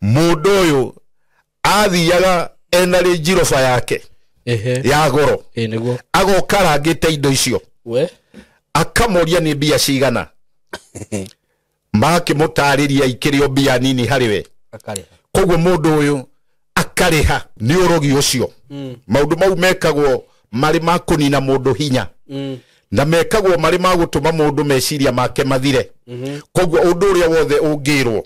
Mũndũ ũyũ athiaga ena Range Rover yake ya goro, agoka arangĩte indo icio, akamoria nĩ mbia cigana, makĩmũtarĩria ikĩrĩ o mbia nini harĩ we, koguo mũndũ ũyũ akarĩha nĩ ũrogi ũcio. Maũndũ mau mekagwo marĩ ma kũnina mũndũ hinya, na mekagwo marĩ ma gũtũma mũndũ meciria make mathire. Koguo ũndũ ũrĩa wothe ũngĩrwo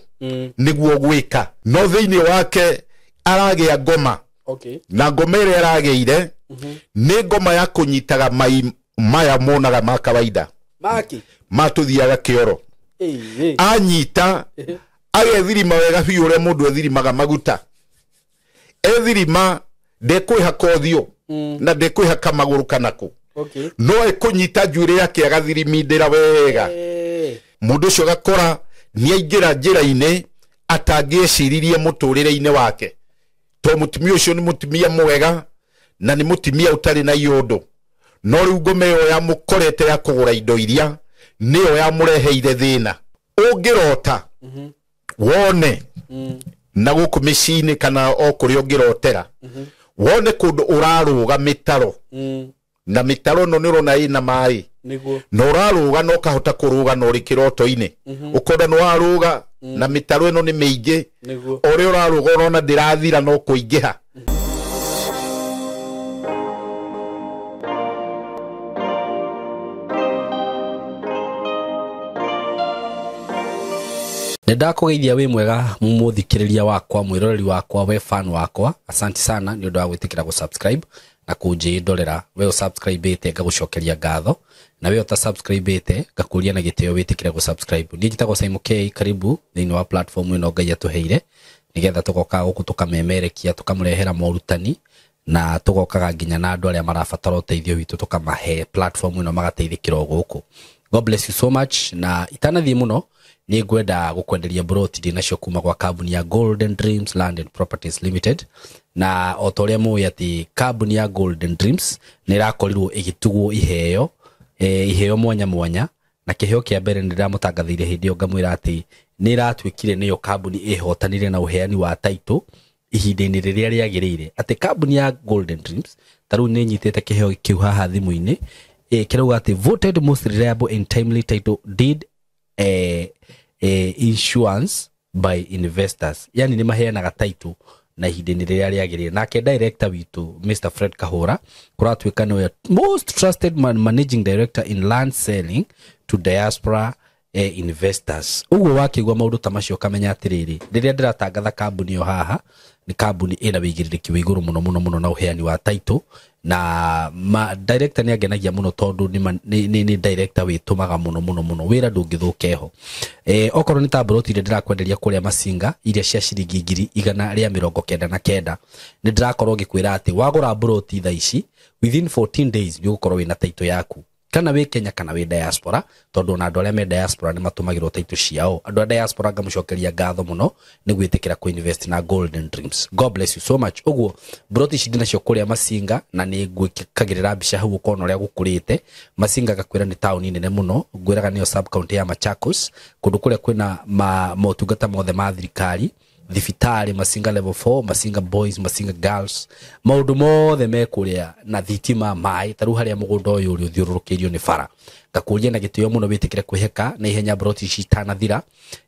nĩguo gwĩka, no thĩinĩ wake aragĩa ngoma. Na ngoma ĩrĩa aragĩire nĩ ngoma ya kũnyitaga mai maya monaga ma kawaida matũthiaga kĩoro. Anyita agethirima wega biũ ũrĩa mũndũ ethirimaga maguta, ethirima ndekwĩhaka ũthiũ na ndekwĩhaka magũrũ kana kũ, no ekũnyita njuĩrĩ yake agathirimindĩra wega. Mũndũ ũcio agakora nĩaingĩra njĩra-inĩ atangĩeciririe mũtũrĩre-inĩ wake, to mũtumia ũcio nĩ mũtumia mwega na nĩ mũtumia ũtarĩ na iũndũ, no rĩu ngoma ĩyo yamũkorete ya kũgũra indo iria nĩyo yamũreheire thĩna. Ũngĩrota wone na gũkũ mĩciĩ-inĩ kana o kũrĩa ũngĩrotera, wone kũndũ ũrarũga mĩtaro, na mĩtaro ĩno nĩ ũrona ĩna maĩ, na ũrarũga na ũkahota kũrũga na ũrĩ kĩroto-inĩ, ũkona nĩ warũga na mĩtaro ĩno nĩ mĩingĩ, ũrĩa ũrarũga ũrona ndĩrathira no kũingĩha. Nĩndakũgeithia wĩ mwega mũthikĩrĩria wakwa, mwĩroreri wakwa, we fan wakwa. Asante sana nĩ ũndũ wa gwĩtĩkĩra gũ-subscribe na kũnjĩndorera. We ũsubscribe-ĩte ngagũcokeria ngatho, na we ũtasubscribe-ĩte ngakũria na gĩtĩo wĩtĩkĩre gũ-subscribe. Niĩ njĩtagwo Simon K, karibu thĩinĩ wa platform ĩno Ngai atũheire nĩgetha tũgoka gũkũ tũkamemerekia, tũkamũrehera morutani, na tũgokaga nginya na andũ arĩa marabatara ũteithio witũ tũkamahe platform ĩno magateithĩkĩra o gũkũ. God bless you so much. Na itanathiĩ mũno nĩ ngwenda gũkwenderia broti ndĩ nacio kuma gwa kambuni ya Golden Dreams Land and Properties Limited. Na o ta ũrĩa mũĩ atĩ kambuni ya Golden Dreams nĩ ĩrakorirwo ĩgĩtugwo iheo, iheo mwanya mwanya, na kĩheo kĩa mbere nĩ ndĩramũtangathĩire hĩndĩ ĩyo ngamwĩra atĩ nĩ ĩratuĩkire nĩyo kambuni ĩhotanire na ũheani wa title ihinda-inĩ rĩrĩa rĩagĩrĩire, atĩ kambuni ya Golden Dreams ta rĩu nĩ ĩnyitĩte kĩheo kĩu haha thimũ-inĩ, kĩrauga atĩ voted most reliable and timely title deed insurance by investors, yani nĩ maheanaga title na ihinda-inĩ rĩrĩa rĩagĩrĩire. Nake director witũ Mr Fred Kahora kũratuĩka nĩwe most trusted managing director in land selling to diaspora investors. Ũguo wakĩigua maũndũ ta macio ũkamenya atĩrĩrĩ, rĩrĩa ndĩratangatha kambuni ĩyo haha nĩ kambuni ĩna wĩigĩrĩrĩki wa igũrũ mũno mũno mũno na ũheani wa title, na director nĩ angenagia mũno tondũ nĩ director wĩtũmaga mũno mũno mũno, wĩra ndũngĩthũka ho. Okorwo nĩ ta broti iria ndĩrakwenderia kũrĩa Masinga iria cia ciringi 199,000, nĩ ndĩrakorwo ngĩkwĩra atĩ wagũra broti thaa ici within 14 days nĩ ũgũkorwo wĩna title yaku, kana wĩ Kenya kana wĩ diaspora, tondũ ona andũ arĩa me diaspora nĩ matũmagĩrwo title ciao. Andũ a diaspora ngamũcokeria ngatho mũno nĩ gwĩtĩkĩra kũ invest na Golden Dreams. God bless you so much. Ũguo broti ici ndĩnacio kũrĩa Masinga, na nĩ ngwĩkagĩrĩra mbica hau ũkona ũrĩa gũkũrĩte. Masinga ngakwĩra nĩ taũni nene mũno, ngwĩraga nĩyo sub county ya Machakos, kũndũ kũrĩa kwĩna motungata mothe ma thirikari, thibitarĩ Masinga level 4, Masinga boys, Masinga girls, maũndũ mothe me kũrĩa, na thitima, maĩ. Ta rĩu harĩa mũgũnda ũyũ ũrĩ ũthiũrũrũkĩirio nĩ bara. Ngakũria na gĩtĩo mũno wĩtĩkĩre kwĩheka na ihenya broti ici itanathira.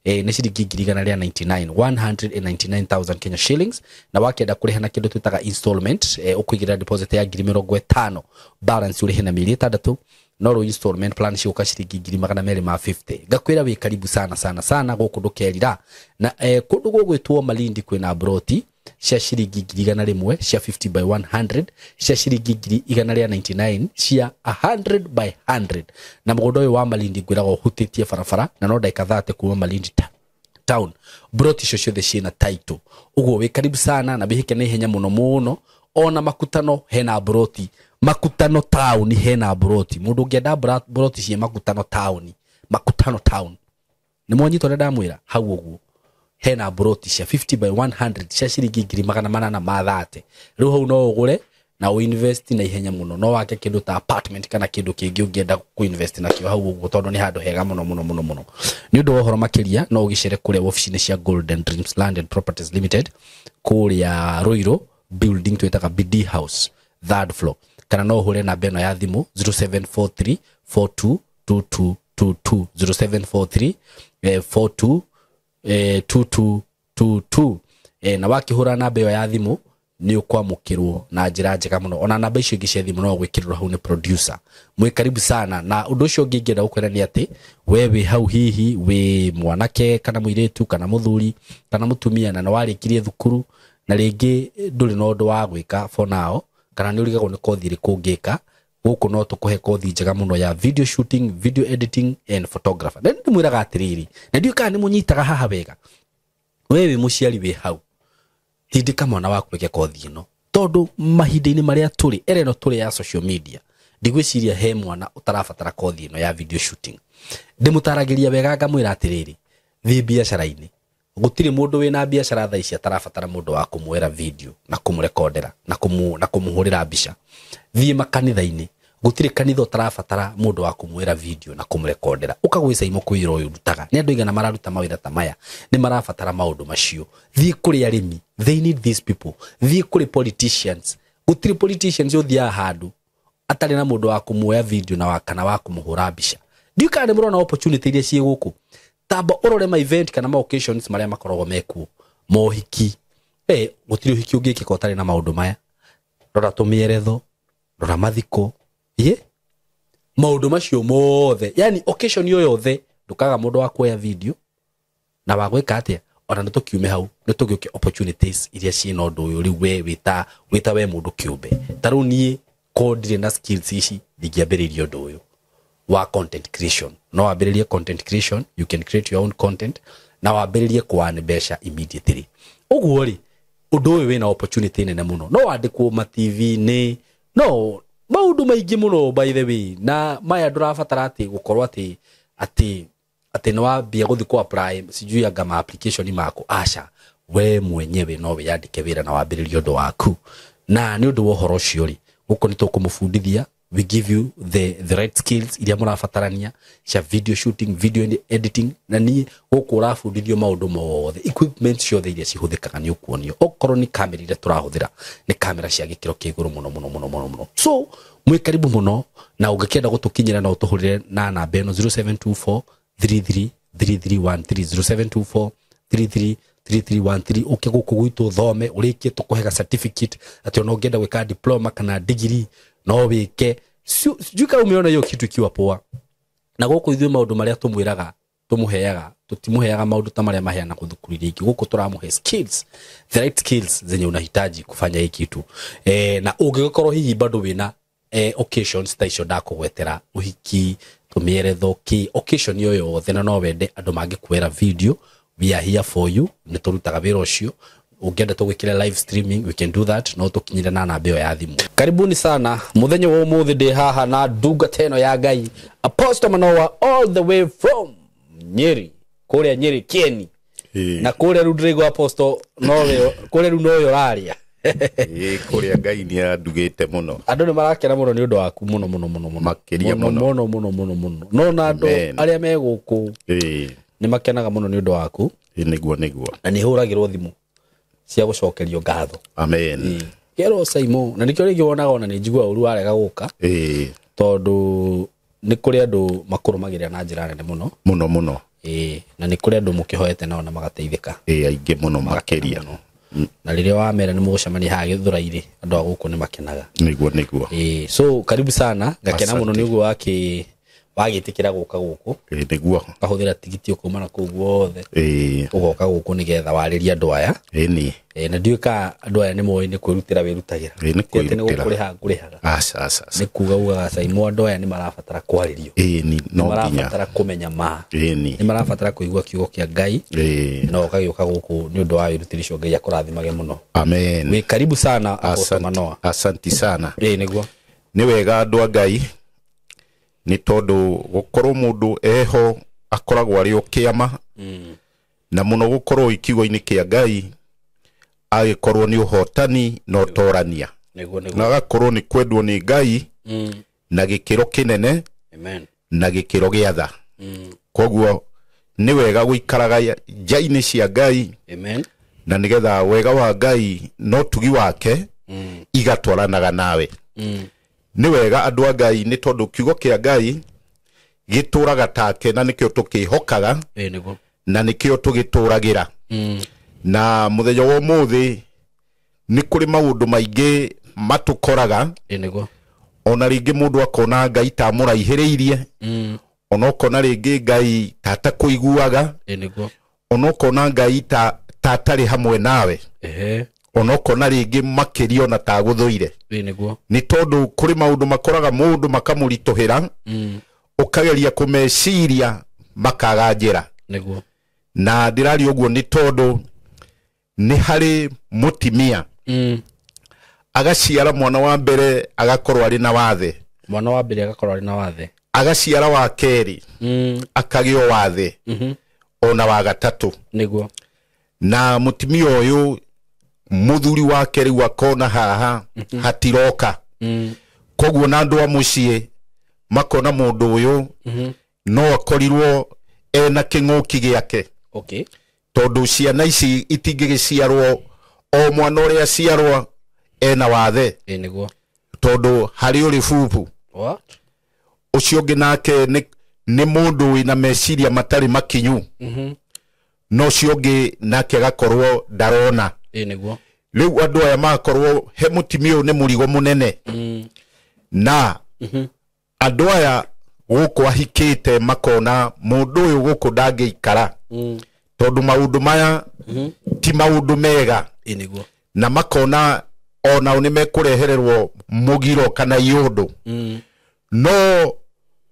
Nĩ ciringi 199,000, 199,000 Kenya shillings, na wakĩenda kũrĩha na kĩndũ twĩtaga installment, ũkũigĩrĩra deposit ya 50,000, balance ũrĩhe na mĩeri 6, no rĩu installment plan cigũka ciringi 250,000. Ngakwĩra wĩ karibu sana sana sana gũkũ ndũkerira. Na kũndũ gũgwĩtwo Malindi kwĩna broti cia ciringi 100,000 cia 50 by 100, cia ciringi 199,000 cia 100 by 100. Na mũgũnda ũyũ wa Malindi ngwĩraga ũhutĩtie barabara na no ndagĩka 30 kuma Malindi town. Broti icio ciothe ciĩna title, ũguo wĩ karibu sana na wĩhĩke na ihenya mũno mũno. Ona Makutano hena broti, Makutano town hena broti. Mũndũ ũngĩenda broti cia Makutano town, Makutano town nĩ mwanyitwo ũrĩa ndamwĩra hau ũguo, hena broti cia 50 by 100 cia ciringi 830,000. Rĩu hau no ũgũre na ũinvest na ihenya mũno. No wake kĩndũ ta apartment kana kĩndũ kĩngĩ ũngĩenda kũinvest nakĩo hau ũguo, tondũ nĩ handũ hega mũno mũno mũno mũno. Nĩ ũndũ wa ũhoro makĩria no ũgĩcere kũrĩa wabici-inĩ cia Golden Dreams Land and Properties Limited kũrĩa Ruiru building twĩtaga BD House third floor, kana no ũhũre namba ĩno ya thimũ 0743 422222 0743 42 2222. Na wakĩhũra namba ĩyo ya thimũ nĩ ũkwamũkĩrwo na njĩra njega mũno. Ona namba icio ingĩ cia thimũ no gwĩkĩrĩrwo hau nĩ producer. Mwĩ karibu sana. Na ũndũ ũcio ũngĩ ingĩenda gũkwĩra nĩ atĩ we wĩ hau hihi wĩ mwanake kana mũirĩtu kana mũthuri kana mũtumia na nĩ warĩkirie thukuru na rĩngĩ ndũrĩ na ũndũ wa gwĩka for now, kana nĩ ũrigagwo nĩ kothi ĩrĩkũ ũngĩka, gũkũ no tũkũhe kothi njega mũno ya video shooting, video editing and photographer. Na ndĩmwĩraga atĩrĩrĩ, na ndiũĩ kana nĩ mũnyitaga haha wega, we wĩ mũciari wĩ hau, tindĩka mwana waku eke kothi ĩno, tondũ mahinda-inĩ marĩa tũrĩ, era ĩno tũrĩ ya social media, ndigwĩciria he mwana ũtarabatara kothi ĩno ya video shooting. Ndĩmũtaragĩria wega ngamwĩra atĩrĩrĩ, thiĩ biacara-inĩ, gũtirĩ mũndũ wĩna biacara thaa ici atarabatara mũndũ wa kũmuoera video na kũmũrekondera na kũmũhũrĩra mbica. Thiĩ makanitha-inĩ, gũtirĩ kanitha ũtarabatara mũndũ wa kũmuoera video na kũmũrekondera. Ũka gwĩ Saimo kwĩra ũyũ ũrutaga, nĩ andũ aigana mararuta mawĩra ta maya, nĩ marabatara maũndũ macio. Thiĩ kũrĩ arĩmi, they need these people. Thiĩ kũrĩ politicians, gũtirĩ politicians ũthiaga handũ atarĩ na mũndũ wa kũmuoya video na kana wa kũmũhũra mbica. Ndiũĩ kana nĩ mũrona opportunity iria ciĩ gũkũ. Tamba ũrore ma event kana ma occasions marĩa makoragwo mekuo, mohiki, gũtirĩ ũhiki ũngĩkĩka ũtarĩ na maũndũ maya. Rora tũmĩeretho, rora mathiko, maũndũ macio mothe, yani occasion yo yothe ndũkaga mũndũ wa kuoya video na wa gwĩka atĩa. Ona nĩ tũkiume hau, nĩ tũgĩũke opportunities iria ciĩna ũndũ ũyũ. Rĩu we wĩta we mũndũ kĩũmbe, ta rĩu niĩ ko ndirĩ na skills ici ndingĩambĩrĩria ũndũ ũyũ wa content creation. No wambĩrĩrie content creation, you can create your own content na wambĩrĩrie kũearn mbeca immediately. Ũguo rĩ, ũndũ ũyũ wĩna opportunity nene mũno. No wandĩkwo ma TV-inĩ, no maũndũ maingĩ mũno by the way, na maya ndũrabatara atĩ gũkorwo atĩ atĩ atĩ nĩ wambia gũthiĩ kũ apply sijui anga ma application maku. Aca, we mwenyewe no wĩyandĩke wĩra na wambĩrĩrie ũndũ waku. Na nĩ ũndũ wa ũhoro ũcio rĩ, gũkũ nĩ tũkũmũbundithia, we give you the right skills iria mũrabatarania cia video shooting, video editing, na niĩ gũkũ ũrabundithio maũndũ mothe, equipment ciothe iria cihũthĩkaga nĩ ũkuonio. Okorwo nĩ kamera iria tũrahũthĩra nĩ kamera cia gĩkĩro kĩa igũrũ mũno mũno mũno mũno mũno. So mwĩ karibu mũno, na ũngĩkĩenda gũtũkinyĩra no ũtũhũrĩre na namba ĩno 0724 33 3313, 0724 33 3313. Ũke gũkũ gwitũ ũthome, ũrĩkie tũkũhe certificate atĩ ona ũngĩenda gwĩka diploma kana degree no wĩke. Sijui kama umeona hiyo kitu ikiwa poa. Na gũkũ ithuĩ maũndũ marĩa tũmwĩraga tũmũheaga, tũtimũheaga maũndũ ta marĩa maheanagwo thukuru iria ingĩ. Gũkũ tũramũhe skills, the right skills zenye unahitaji kufanya hii kitu. Na ũngĩgĩkorwo hihi bado wĩna occasions ta icio ndakũgwetera, ũhiki, tũmĩeretho, kĩ occasion yo yothe, na no wende andũ mangĩkuoera video, we are here for you. Nĩ tũrutaga wĩra ũcio. Ũngĩenda tũgwĩkĩre live streaming, we can do that. No tũkinyĩre na namba ĩyo ya thimũ. Karibuni sana mũthenya wa ũmũthĩ, ndĩ haha na ndungata ĩno ya Ngai, Apostle Manoah, all the way from Nyeri, kũrĩa Nyeri Kieni. Na kũrĩa rĩu ndĩraigua Apostle nowe, kũrĩa rĩu nowe ũraria. Kũrĩa Ngai nĩ andugĩte mũno. Andũ nĩ marakena mũno nĩ ũndũ waku mũno mũno mũno mũno. Makĩria mũno mũno mũno mũno mũno. No na andũ arĩa me gũkũ nĩ makenaga mũno nĩ ũndũ waku. Nĩguo nĩguo. Na nĩ hũragĩrwo thimũ cia gũcokerio ngatho. Amen. Kero Saimo, na nĩkĩo rĩngĩ wonaga ona nĩ njiguaga ũru warega gũka. Tondũ nĩ kũrĩ andũ makũrũmagĩrĩra na njĩra nene mũno. Mũno mũno. Na nĩ kũrĩ andũ mũkĩhoete nao na magateithĩka. Aingĩ mũno makĩria. Na rĩrĩa wamera nĩ mũgũcemania haha Gĩthũrai-rĩ, andũ a gũkũ nĩ makenaga. Nĩguo nĩguo. So karibu sana, ngakena mũno nĩ ũguo wagĩtĩkĩra gũka gũkũ. Nĩguo. Ũkahũthĩra tigiti ũkauma na kũu guothe. Ũgoka gũkũ nĩgetha warĩrie andũ aya. Na ndiũĩ kana andũ aya nĩ moĩ nĩ kwĩrutĩra wĩrutagĩra. Nĩ Ti atĩ nĩ kwĩrutĩra. gũkũrĩha ngũrĩhaga. Aca, aca, aca. Nĩ kuga ugaga Saimo andũ aya nĩ marabatara kwarĩrio. No Nĩ nginya. marabatara kũmenya ma. Nĩ marabatara kũigua kiugo kĩa Ngai. Na ũgagĩũka gũkũ nĩ ũndũ wa wĩrutĩri ũcio, Ngai akũrathimage mũno. Amen. Wĩ karibu sana Apostle Manoah. Asanti sana. Nĩguo. Nĩ wega andũ a Ngai, nĩ tondũ gũkorwo mũndũ eho akoragwo arĩ o kĩama. Na mũno gũkorwo kiugo-inĩ kĩa Ngai agĩkorwo nĩ ũhotani na ũtorania. Nĩguo nĩguo. Na agakorwo nĩ kwendwo nĩ Ngai na gĩkĩro kĩnene. Amen. Na gĩkĩro gĩa tha. Koguo nĩ wega gũikaraga nja-inĩ cia Ngai. Amen. Na nĩgetha wega wa Ngai no tugi wake igatwaranaga nawe. Nĩ wega andũ a Ngai nĩ tondũ kiugo kĩa Ngai gĩtũraga take na nĩkĩo tũkĩhokaga. Nĩguo. Na nĩkĩo tũgĩtũragĩra. Na mũthenya wa ũmũthĩ nĩ kũrĩ maũndũ maingĩ matũkoraga. Nĩguo. Ona rĩngĩ mũndũ akona Ngai ta amũraihĩrĩirie. Ona ũkona rĩngĩ Ngai ta atakũiguaga. Nĩguo. Ona ũkona Ngai ta atarĩ hamwe nawe. Ona ũkona rĩngĩ makĩria ona ta agũthũire. Nĩguo. Nĩ tondũ kũrĩ maũndũ makoraga mũndũ makamũritũhĩra. Ũkageria kũmeciria makaga njĩra. Nĩguo. Na ndĩraria ũguo nĩ tondũ nĩ harĩ mũtimia. Agaciara mwana wa mbere agakorwo arĩ na wathe. Mwana wa mbere agakorwo arĩ na wathe. Agaciara wa kerĩ. Akagĩo wathe. Ona wa gatatũ. Nĩguo. Na mũtimia ũyũ mũthuri wake rĩu akona haha hatiroka. Koguo na andũ a mũciĩ makona mũndũ ũyũ no akorirwo ena kĩng'ũki gĩake. Okay. Tondũ ciana ici itingĩgĩciarwo o mwana ũrĩa aciarwo ena wathe. Nĩguo. Tondũ harĩ ũrĩ bubu. What? Ũcio ũngĩ nake nĩ mũndũ wĩna meciria matarĩ makinyu. No ũcio ũngĩ nake agakorwo ndarona. Nĩguo. Rĩu andũ aya magakorwo he mũtimia ũyũ nĩ mũrigo mũnene. Na andũ aya gũkũ ahikĩte makona mũndũ ũyũ gũkũ ndangĩikara. Tondũ maũndũ maya ti maũndũ mega. Nĩguo. Na makona onao nĩ mekũrehererwo mũgiro kana iũndũ. No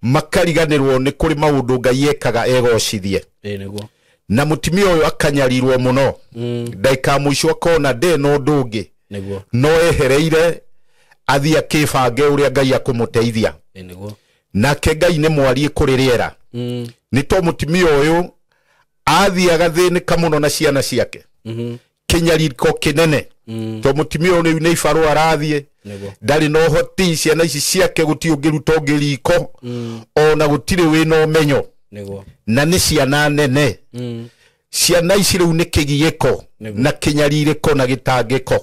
makariganĩrwo nĩ kũrĩ maũndũ Ngai ekaga egocithie. Nĩguo. Na mũtimia ũyũ akanyarirwo mũno. Ndagĩka ya mũico akona ndĩ na ũndũ ũngĩ. Nĩguo. No ehereire athiĩ akĩbange ũrĩa Ngai akũmũteithia. Nĩguo. Nake Ngai nĩ mwarie kũrĩ rĩera. Nĩ to mũtimia ũyũ athiĩ agathĩnĩka mũno na ciana ciake. Kĩnyariko kĩnene. To mũtimia ũyũ rĩu nĩ ibarũa arathiĩ. Ndarĩ na ũhoti, ciana ici ciake gũtirĩ ũngĩruta ũngĩ riko. Ona gũtirĩ wĩna ũmenyo. Nĩguo. Na nĩ ciana nene. Ciana ici rĩu nĩ kĩgiĩko na kĩnyarirĩko na gĩtangĩko.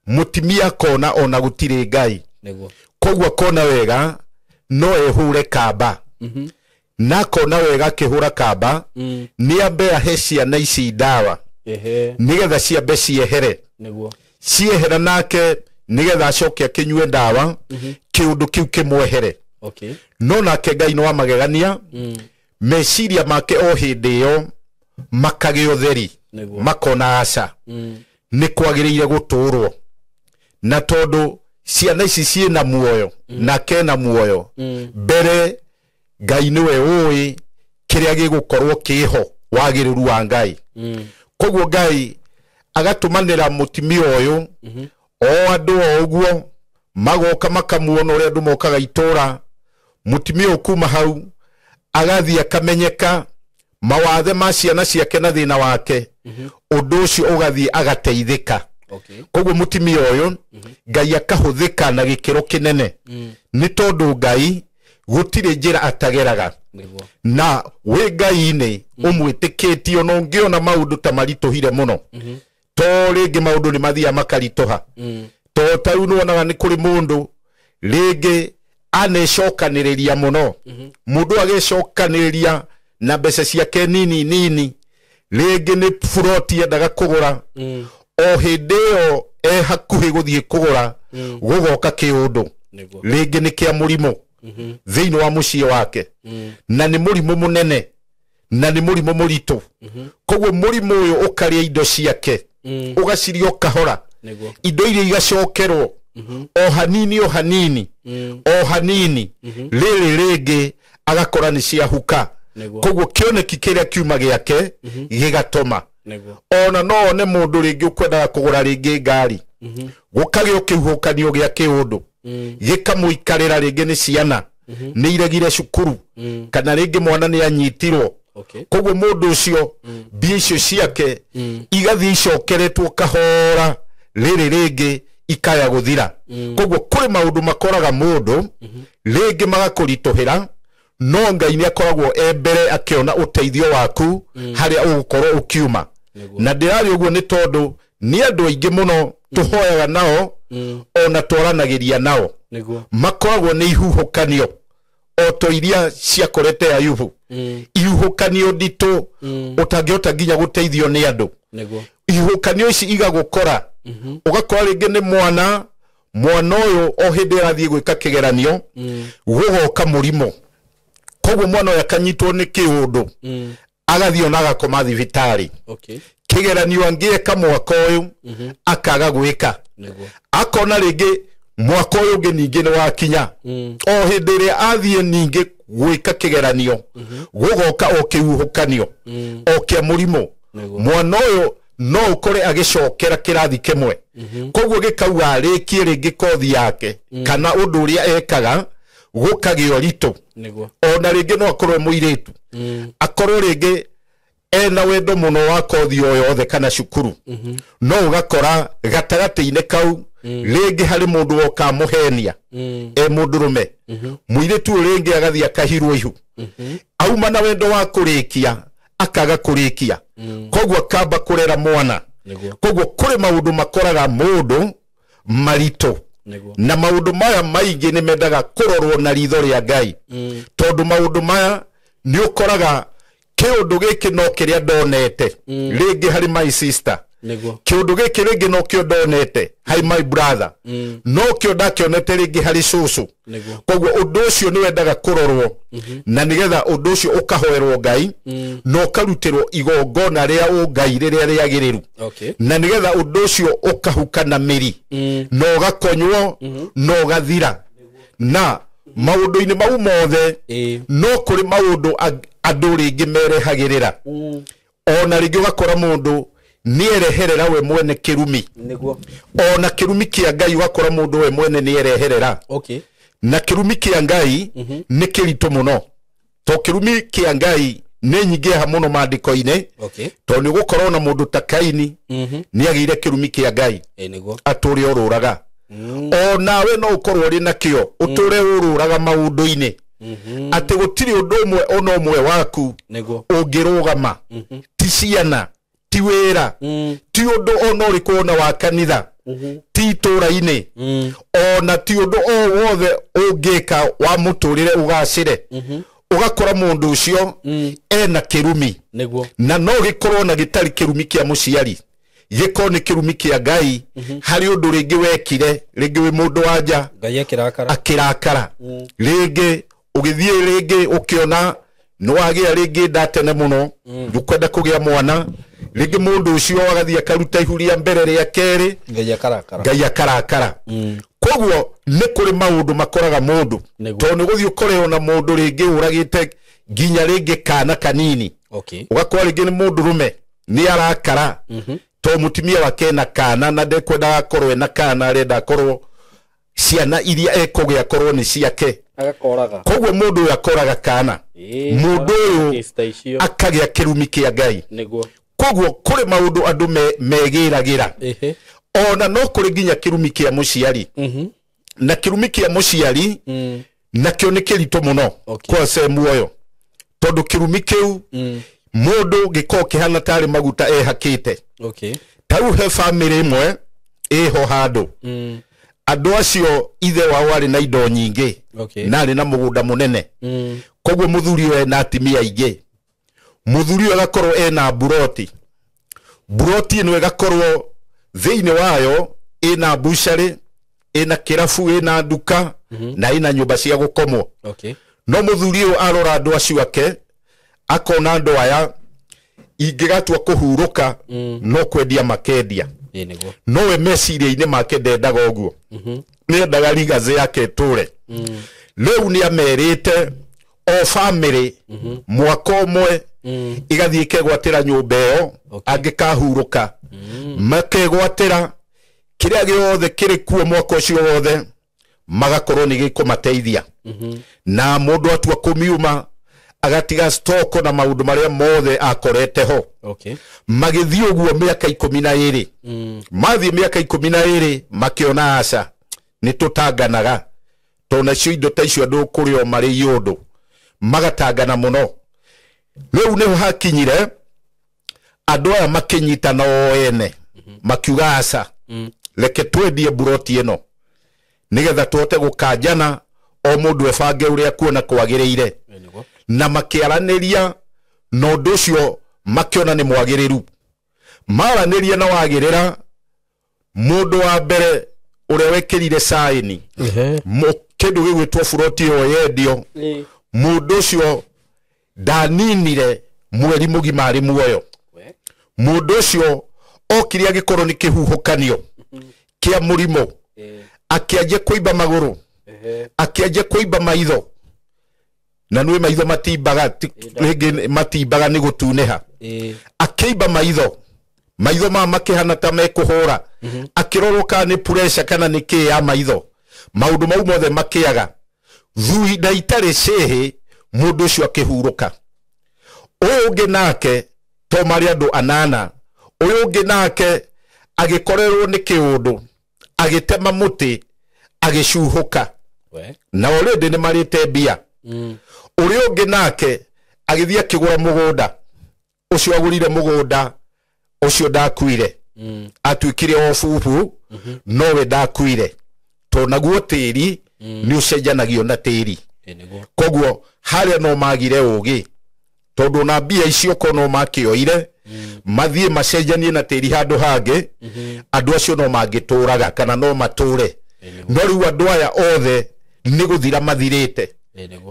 Mũtimia akona ona gũtirĩ Ngai. Nĩguo. Koguo akona wega no ehũre kamba. Na akona wega akĩhũra kamba nĩ ambe ahe ciana ici ndawa. Nĩgetha ciambe ciehere. Nĩguo. Ciehera nake nĩgetha acoke akĩnyue ndawa kĩũndũ kĩu kĩmwehere. Okay. No nake Ngai nĩ wa magegania. Meciria make o hĩndĩ ĩyo makagĩa ũtheri. Makona aca. Nĩ kwagĩrĩire gũtũrwo. Na tondũ ciana ici ciĩna muoyo nake na muoyo mbere Ngai nĩwe ũĩ kĩrĩa gĩgũkorwo kĩho wagĩrĩru wa Ngai. Koguo Ngai agatũmanĩra mũtimia ũyũ o andũ o ũguo magoka makamuona ũrĩa andũ mokaga itũra. Mũtimia ũyũ kuma hau agathiĩ akamenyeka mawathe ma ciana ciake na thĩna wake. Ũndũ ũcio ũgathiĩ agateithĩka. Okay. Koguo mũtimia ũyũ Ngai akahũthĩka na gĩkĩro kĩnene. Nĩ tondũ Ngai gũtirĩ njĩra atageraga. Na wĩ Ngai-inĩ ũmwĩtĩkĩtie ona ũngĩona maũndũ ta maritũhire mũno. To rĩngĩ maũndũ nĩ mathiaga makaritũha. To ta rĩu nĩwonaga nĩ kũrĩ mũndũ rĩngĩ anecokanĩrĩria mũno. Mũndũ agecokanĩrĩria na mbeca ciake nini nini. Rĩngĩ nĩ buroti endaga kũgũra. O hĩndĩ ĩyo e hakuhĩ gũthiĩ kũgũra gũgoka kĩũndũ. Rĩngĩ nĩ kĩa mũrimũ thĩinĩ wa mũciĩ wake. Na nĩ mũrimũ mũnene na nĩ mũrimũ mũritũ. Koguo mũrimũ ũyũ ũkarĩa indo ciake. Ũgaciria kahora. Indo iria igacokerwo o hanini o hanini o hanini. Rĩrĩ rĩngĩ agakora nĩ ciahuka. Koguo kĩoneki kĩrĩa kiuma gĩake gĩgatoma. Ona no one mũndũ rĩngĩ ũkwendaga kũgũra rĩngĩ ngari. Gũkagĩa kĩhuhũkanio gĩa kĩũndũ. Gĩkamũikarĩra rĩngĩ nĩ ciana. Nĩ iregire cukuru. Kana rĩngĩ mwana nĩ anyitirwo. Koguo mũndũ ũcio mbia icio ciake igathiĩ icokeretwo kahora rĩrĩ rĩngĩ Ikaya gũthira. Koguo kũrĩ maũndũ makoraga mũndũ rĩngĩ magakũritũhĩra, no Ngai nĩ akoragwo e mbere akĩona ũteithio waku harĩa ũgũkorwo ũkiuma. Na ndĩrarĩ ũguo nĩ tondũ nĩ andũ aingĩ mũno tũhoyaga nao ona twaranagĩria nao makoragwo nĩ ihuhũkanio o to iria ciakorete Ayubu, ihuhũkanio nditũ ũtangĩhota nginya gũteithio nĩ andũ. Ihuhũkanio ici igagũkora, ũgakora rĩngĩ nĩ mwana ũyũ o hĩndĩ arathiĩ gwĩka kĩgeranio gũgoka mũrimũ, koguo mwana ũyũ akanyitwo nĩ kĩũndũ agathiĩ ona agakoma thibitarĩ. Kĩgeranio angĩeka mwaka ũyũ akaga gwĩka, akona rĩngĩ mwaka ũyũ ũngĩ ningĩ nĩ wakinya, o hĩndĩ ĩrĩa athiĩ ningĩ gwĩka kĩgeranio gũgoka o kĩhuhũkanio o kĩa mũrimũ. Mwana ũyũ no ũkore agĩcokera kĩrathi kĩmwe, koguo gĩkauga arĩkie rĩngĩ kothi yake kana ũndũ ũrĩa ekaga gũkagĩa ũritũ. Ona rĩngĩ no akorwo mũirĩtu, akorwo rĩngĩ ena wendo mũno wa kothi o yothe kana cukuru, no ũgakora gatagatĩ-inĩ kau rĩngĩ harĩ mũndũ woka mũhenia e mũndũrũme, mũirĩtu ũyũ rĩngĩ agathiĩ akahirwo ihu, auma na wendo wa kũrĩkia akaga kũrĩkia, koguo akamba kũrera mwana. Koguo kũrĩ maũndũ makoraga mũndũ maritũ, na maũndũ maya maingĩ nĩ mendaga kũrorwo na ritho rĩa Ngai, tondũ maũndũ maya nĩ ũkoraga kĩũndũ gĩkĩ no kĩrĩa ndonete rĩngĩ harĩ my sister, kĩũndũ gĩkĩ rĩngĩ no kĩo ndonete harĩ my brother, no kĩo ndakĩonete rĩngĩ harĩ cũcũ. Koguo ũndũ ũcio nĩ wendaga kũrorwo, na nĩgetha ũndũ ũcio ũkahoerwo Ngai na ũkarutĩrwo igongona rĩa ũngai rĩrĩa rĩagĩrĩru, na nĩgetha ũndũ ũcio ũkahuka na mĩri na ũgakonywo na ũgathira. Na maũndũ-inĩ mau mothe no kũrĩ maũndũ andũ rĩngĩ merehagĩrĩra, ona rĩngĩ ũgakora mũndũ nĩereherera we mwene kĩrumi, ona kĩrumi kĩa Ngai ũgakora mũndũ we mwene nĩereherera. Na kĩrumi kĩa Ngai nĩ kĩritũ mũno, to kĩrumi kĩa Ngai nĩ nyingĩha mũno maandĩko-inĩ, tondũ nĩ ũgũkorwo na mũndũ ta Kaini nĩagĩire kĩrumi kĩa Ngai atũre ũrũraga. O nawe no ũkorwo ũrĩ nakĩo ũtũre ũrũraga maũndũ-inĩ, atĩ gũtirĩ ũndũ ũmwe ona ũmwe waku ũngĩrũgama, ti ciana, ti wĩra, ti ũndũ ona ũrĩkũ ona wa kanitha, ti itũra-inĩ, ona ti ũndũ o wothe ũngĩka wa mũtũrĩre ũgacĩre, ũgakora mũndũ ũcio ena kĩrumi. Na no gĩkorwo na gĩtarĩ kĩrumi kĩa mũciari, gĩkorwo nĩ kĩrumi kĩa Ngai harĩ ũndũ rĩngĩ wekire, rĩngĩ wĩ mũndũ wa nja Ngai akĩrakara, rĩngĩ ũgĩthiĩ rĩngĩ ũkĩona nĩ wagĩa rĩngĩ nda tene mũno, ndũkwenda kũgĩa mwana, rĩngĩ mũndũ ũcio agathiĩ akaruta ihu rĩa mbere rĩa kerĩ, Ngai akarakara. Koguo nĩ kũrĩ maũndũ makoraga mũndũ, tondũ nĩ gũthiĩ ũkore ona mũndũ rĩngĩ ũragĩte nginya rĩngĩ kana kanini, ũgakora rĩngĩ nĩ mũndũrũme nĩ arakara to mũtumia wake ena kana na ndekwendaga akorwo ena kana, arenda akorwo ciana iria ekũgĩa akorwo nĩ ciake, koguo mũndũ ũyũ akoraga kana, mũndũ ũyũ akagĩa kĩrumi kĩa Ngai. Koguo kũrĩ maũndũ andũ megĩragĩra, ona no kũrĩ nginya kĩrumi kĩa mũciari, na kĩrumi kĩa mũciari nakĩo nĩ kĩritũ mũno kwa ce muoyo, tondũ kĩrumi kĩu mũndũ gĩkorwo kĩhana tarĩ maguta ehakĩte. Ta rĩu he bamĩrĩ ĩmwe ĩho handũ, andũ acio ithe wao arĩ na indo nyingĩ na arĩ na mũgũnda mũnene, koguo mũthuri ũyũ ena atumia aingĩ, mũthuri ũyũ agakorwo ena mburoti, mburoti ĩno ĩgakorwo thĩinĩ wayo ĩna mbucarĩ, ĩna kĩrabu, ĩna nduka na ĩna nyũmba cia gũkomwo. No mũthuri ũyũ arora andũ acio ake akona andũ aya ingĩgatua kũhurũka no kwendia makendia, no we meciria-inĩ make ndendaga ũguo, nĩendaga legacy yake ĩtũre. Rĩu nĩamerĩte o bamĩrĩ mwaka ũmwe igathiĩ ikegwatĩra nyũmba ĩyo, angĩkahurũka makegwatĩra kĩrĩa gĩothe kĩrĩ kuo mwaka ũcio wothe, magakorwo nĩ gĩkũmateithia. Na mũndũ atua kũmiuma Agatiga stoko na maundu maria mothe akorete ho. Okay. Magithii uguo miaka 12. Mathii miaka 12 makiona aca ni tutanganaga tona cio indo ta icio andu kurio mari yundu magatangana muno. Riu niho hakinyire andu aya makinyitana o ene makiuga aca reke twendie buroti ino nigetha tuhote gukanjana o mundu ebange uria kuona kwagiriire. Na makiaraniria na undu ucio makiona ni mwagiriru. Maraniria na wagirira mundu wa mbere uria wekirire saini kindu gigwitwo buroti iyo yendio mundu ucio ndaninire mweri mugima ari muoyo. Mundu ucio okire agikorwo ni kihuhukanio kia murimo akianjia kuimba maguru akianjia kuimba maitho na nwe maitho matimbaga ringi matimbaga ni gutuniha akiimba maitho maitho ma makihana ta mekuhura akirorwo kana ni pressure kana ni ki ya maitho maundu mau mothe makiaga thuhinda itari cehi mundu ucio akihuruka. Uyu ungi nake to mari andu anana uyu ungi nake agikorerwo ni kiundu agitema muti agicuhuka na already ni marite mbia. Uria ungi nake agithia akigura mugunda ucio agurire mugunda ucio ndakuire atuikire o bubu nowe ndakuire to naguo tiri ni ucenjanagio na tiri. Koguo haria no magire ugi tondu na mbia icio ko no makioire mathie macenjanie na tiri handu hangi andu acio no mangituraga kana no mature. No riu andu aya othe ni guthira mathirite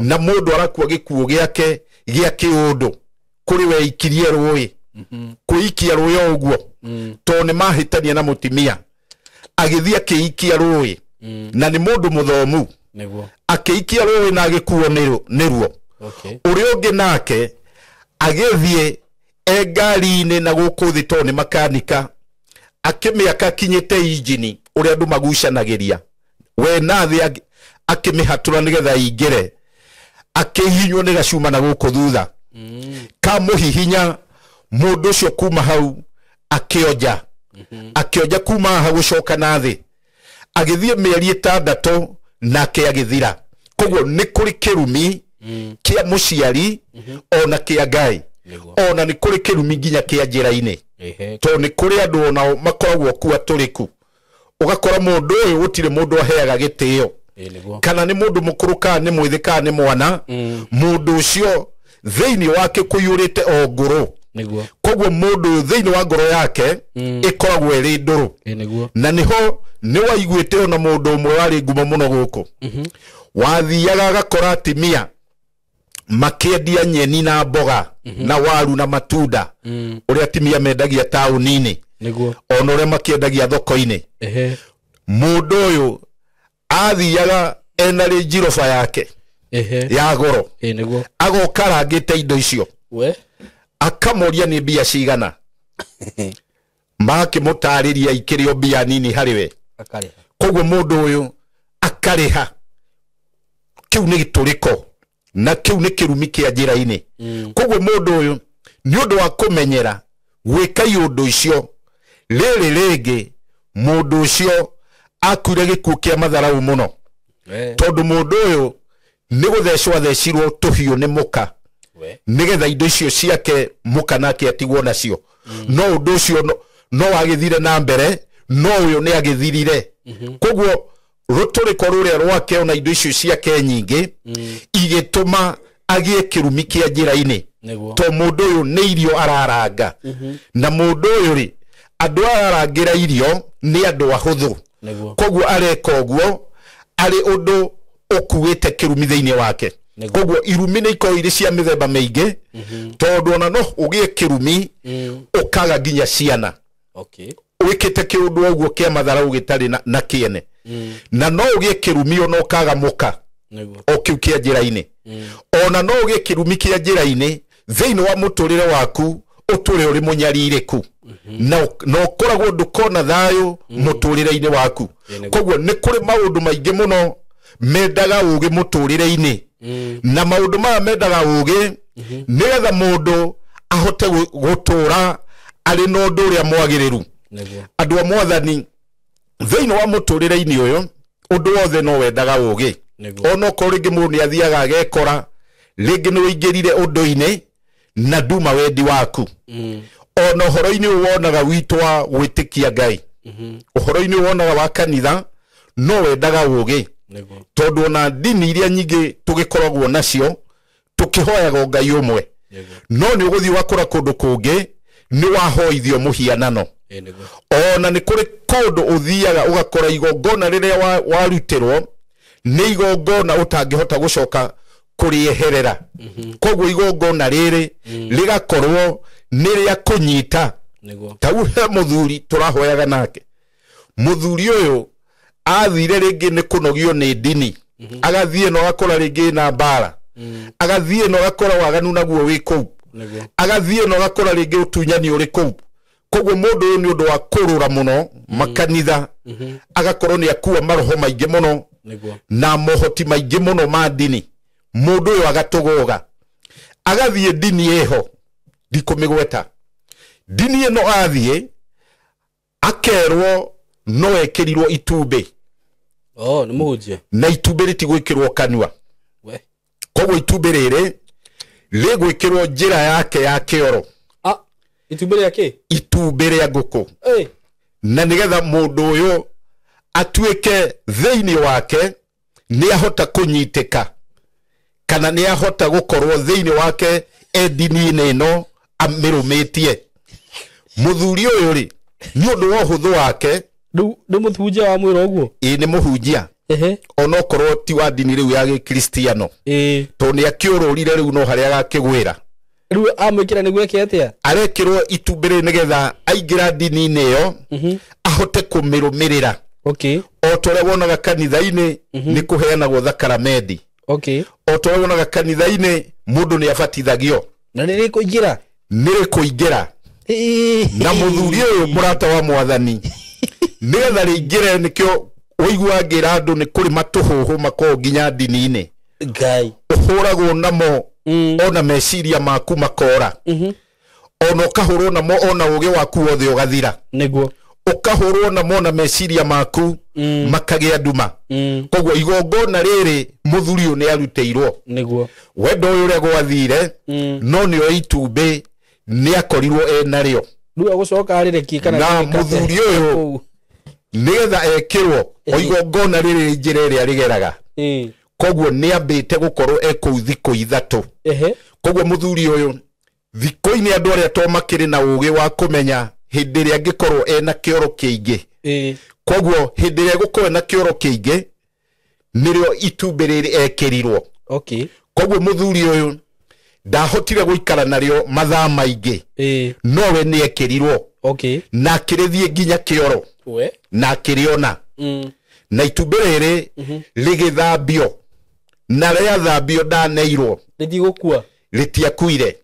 na mundu arakua gikuo giake gia kiundu kuri we ikirie rui kuikia rui uguo to ni mahitania na mutimia agithia akiikia rui na ni mundu muthomu akiikia rui na agikuo niruo. Uria ungi nake agithie e ngari-ini na guku thi to ni makanika akimiaka kinyite injini uria andu magucanagiria we nathi akimihatura nigetha ingire akihinywo ni gacuma na guku thutha kamuhihinya mundu ucio kuma hau akioja akioja kuma hau gucoka nathi agithie mieri 6 nake agithira. Koguo ni kuri kirumi kia muciari ona kia Ngai ona ni kuri kirumi nginya kia njira-ini to ni kuri andu onao makoragwo ku aturiku ugakora mundu uyu gutire mundu aheaga gitio kana ni mundu mukuru kana ni mwithi kana ni mwana mundu ucio thiini wake kuyurite o nguru. Koguo mundu thiini wa ngoro yake ikoragwo iri nduru na niho ni waiguite ona mundu umwe wari ngumo muno guku wathiaga agakora atimia makiendia nyeni na mboga na waru na matunda uria atimia mendagia tauni-ini ona uria makiendagia thoko-ini. Mundu uyu athiaga ena Range yake ya goro agoka arangite indo icio akamoria ni mbia cigana makimutariria ikirio mbia nini hari we. Koguo mundu uyu akariha. Kiu ni gituriko na kiu ni kirumi kia njira-ini. Koguo mundu uyu ni undu wa kumenyera gwika iundu icio riri ringi mundu ucio akuire gikuo kia matharau muno tondu mundu uyu ni guthecwo athecirwo tuhiu ni muka nigetha indo icio ciake muka nake atigwo nacio. No undu ucio no wagithire na mbere no uyu ni agithirire. Koguo ruturiko ruria rwake ona indo icio ciake nyingi igituma agie kirumi kia njira-ini to mundu uyu ni irio araranga na mundu uyu ri andu ararangira irio ni andu ahuthu. Koguo areka uguo ari undu ukuite kirumi thiini wake. Koguo irumi ni ikorwo iri cia mithemba miingi tondu ona no ugie kirumi ukaga nginya ciana wikite kiundu uguo kia matharau gitari na kiene na no ugie kirumi ona ukaga muka o kiu kia njira-ini ona no ugie kirumi kia njira-ini thiini wa muturire waku uture uri munyaririku na ukoragwo ndukona thayo muturire-ini waku. Koguo ni kuri maundu maingi muno mendaga ugi muturire-ini Na maũndũ maya mendaga ũgĩ nĩgetha mũndũ ahote gũtũra arĩ na ũndũ ũrĩa mwagĩrĩru. Andũ a mwathani thĩinĩ wa mũtũrĩre-inĩ ũyũ ũndũ wothe no wendaga ũgĩ. Onokorwo rĩngĩ mũndũ nĩ athiaga agekora rĩngĩ nĩ ũingĩrire ũndũ-inĩ na nduma wendi waku. Ona ũhoro-inĩ ũyũ wonaga witũ wa gwĩtĩkia Ngai, ũhoro-inĩ ũyũ wonaga wa kanitha no wendaga ũgĩ, tondũ ona ndini iria nyingĩ tũgĩkoragwo nacio tũkĩhoyaga Ngai ũmwe, no nĩ ũgũthiĩ ũgakora kũndũ kũngĩ nĩ wahoithio mũhianano. Ona nĩ kũrĩ kũndũ ũthiaga ũgakora igongona rĩrĩa warutĩrwo nĩ igongona ũtangĩhota gũcoka kũrĩeherera. Koguo igongona rĩrĩ rĩgakorwo nĩ rĩa kũnyita. Tau he mũthuri tũrahoyaga nake, mũthuri ũyũ athire rĩngĩ nĩ kũnogio nĩ ndini, agathiĩ na ũgakora rĩngĩ na mbara, agathiĩ na ũgakora waganu naguo wĩ kũu, agathiĩ na ũgakora rĩngĩ ũtunyani ũrĩ kũu. Koguo mũndũ ũyũ nĩ ũndũ wa kũrũra mũno makanitha, agakorwo nĩ akua maroho maingĩ mũno na mohoti maingĩ mũno ma ndini. Mũndũ ũyũ agatũgũga agathiĩ ndini ĩho, ndikũmĩgweta ndini ĩno, athiĩ akerwo no ekĩrirwo itumbĩ. Nĩ mũhunjia. Na itumbĩ rĩtigwĩkĩrwo kanua. Koguo itumbĩ rĩrĩ rĩgwĩkĩrwo njĩra yake ya kĩoro. Itumbĩ rĩa kĩ? Itumbĩ rĩa ngũkũ. Na nĩgetha mũndũ ũyũ atuĩke thĩinĩ wake nĩ ahota kũnyitĩka, kana nĩ ahota gũkorwo thĩinĩ wake e ndini-inĩ ĩno amĩrũmĩtie. Mũthuri ũyũ rĩ, nĩ ũndũ wa ũhũthũ wake, Rĩu nĩ mũhunjia wa mwĩra ũguo? Ĩĩ nĩ mũhunjia. Onokorwo ti wa ndini rĩu ya gĩkristiano, tondũ nĩ akĩũrũrire rĩu no harĩa agakĩgwĩra. Rĩu amwĩkĩra nĩguo eke atĩa? Arekĩrwo itumbĩ rĩrĩ nĩgetha aingĩra ndini-inĩ ĩyo ahote kũmĩrũmĩrĩra. O ta ũrĩa wonaga kanitha-inĩ nĩ kũheanagwo thakaramendi. O ta ũrĩa wonaga kanitha-inĩ mũndũ nĩ abatithagio. Na nĩ rĩkũingĩra? Nĩ rĩkũingĩra. Na mũthuri ũyũ mũrata wa mwathani nĩgetha rĩingĩre, nĩkĩo ũiguaga ngĩra andũ nĩ kũrĩ matũhũhũ makoragwo nginya ndini-inĩ. Ngai. Ũhũragwo namo ona meciria maku makora. Ona ũkahũrwo namo ona ũgĩ waku wothe ũgathira. Nĩguo. Ũkahũrwo namo na meciria maku makagĩa nduma. Koguo igongona rĩrĩ mũthuri ũyũ nĩ arutĩirwo. Nĩguo. Wendo ũyũ ũrĩa gwathire, no nĩo itumbĩ nĩ akorirwo enarĩo. Rĩu agũcoka arĩrĩkie kana na mũthuri ũyũ nĩgetha ekĩrwo o igongona rĩrĩ njĩra ĩrĩa rĩgeraga. Koguo nĩ ambĩte gũkorwo ekũu thikũ 3. Koguo mũthuri ũyũ thikũ-inĩ andũ arĩa to makĩrĩ na ũgĩ wa kũmenya hĩndĩ ĩrĩa angĩkorwo ena kĩoro kĩingĩ. Koguo hĩndĩ ĩrĩa egũkorwo ena kĩoro kĩingĩ nĩrĩo itumbĩ rĩrĩ ekĩrirwo. Koguo mũthuri ũyũ ndahotire gũikara narĩo mathaa maingĩ, nowe nĩ ekĩrirwo. Na akĩrĩthiĩ nginya kĩoro. Na akĩrĩona. Na itumbĩ rĩrĩ rĩgĩthambio, na rĩathambio ndaneirwo. Rĩtigũkua? Rĩtiakuire.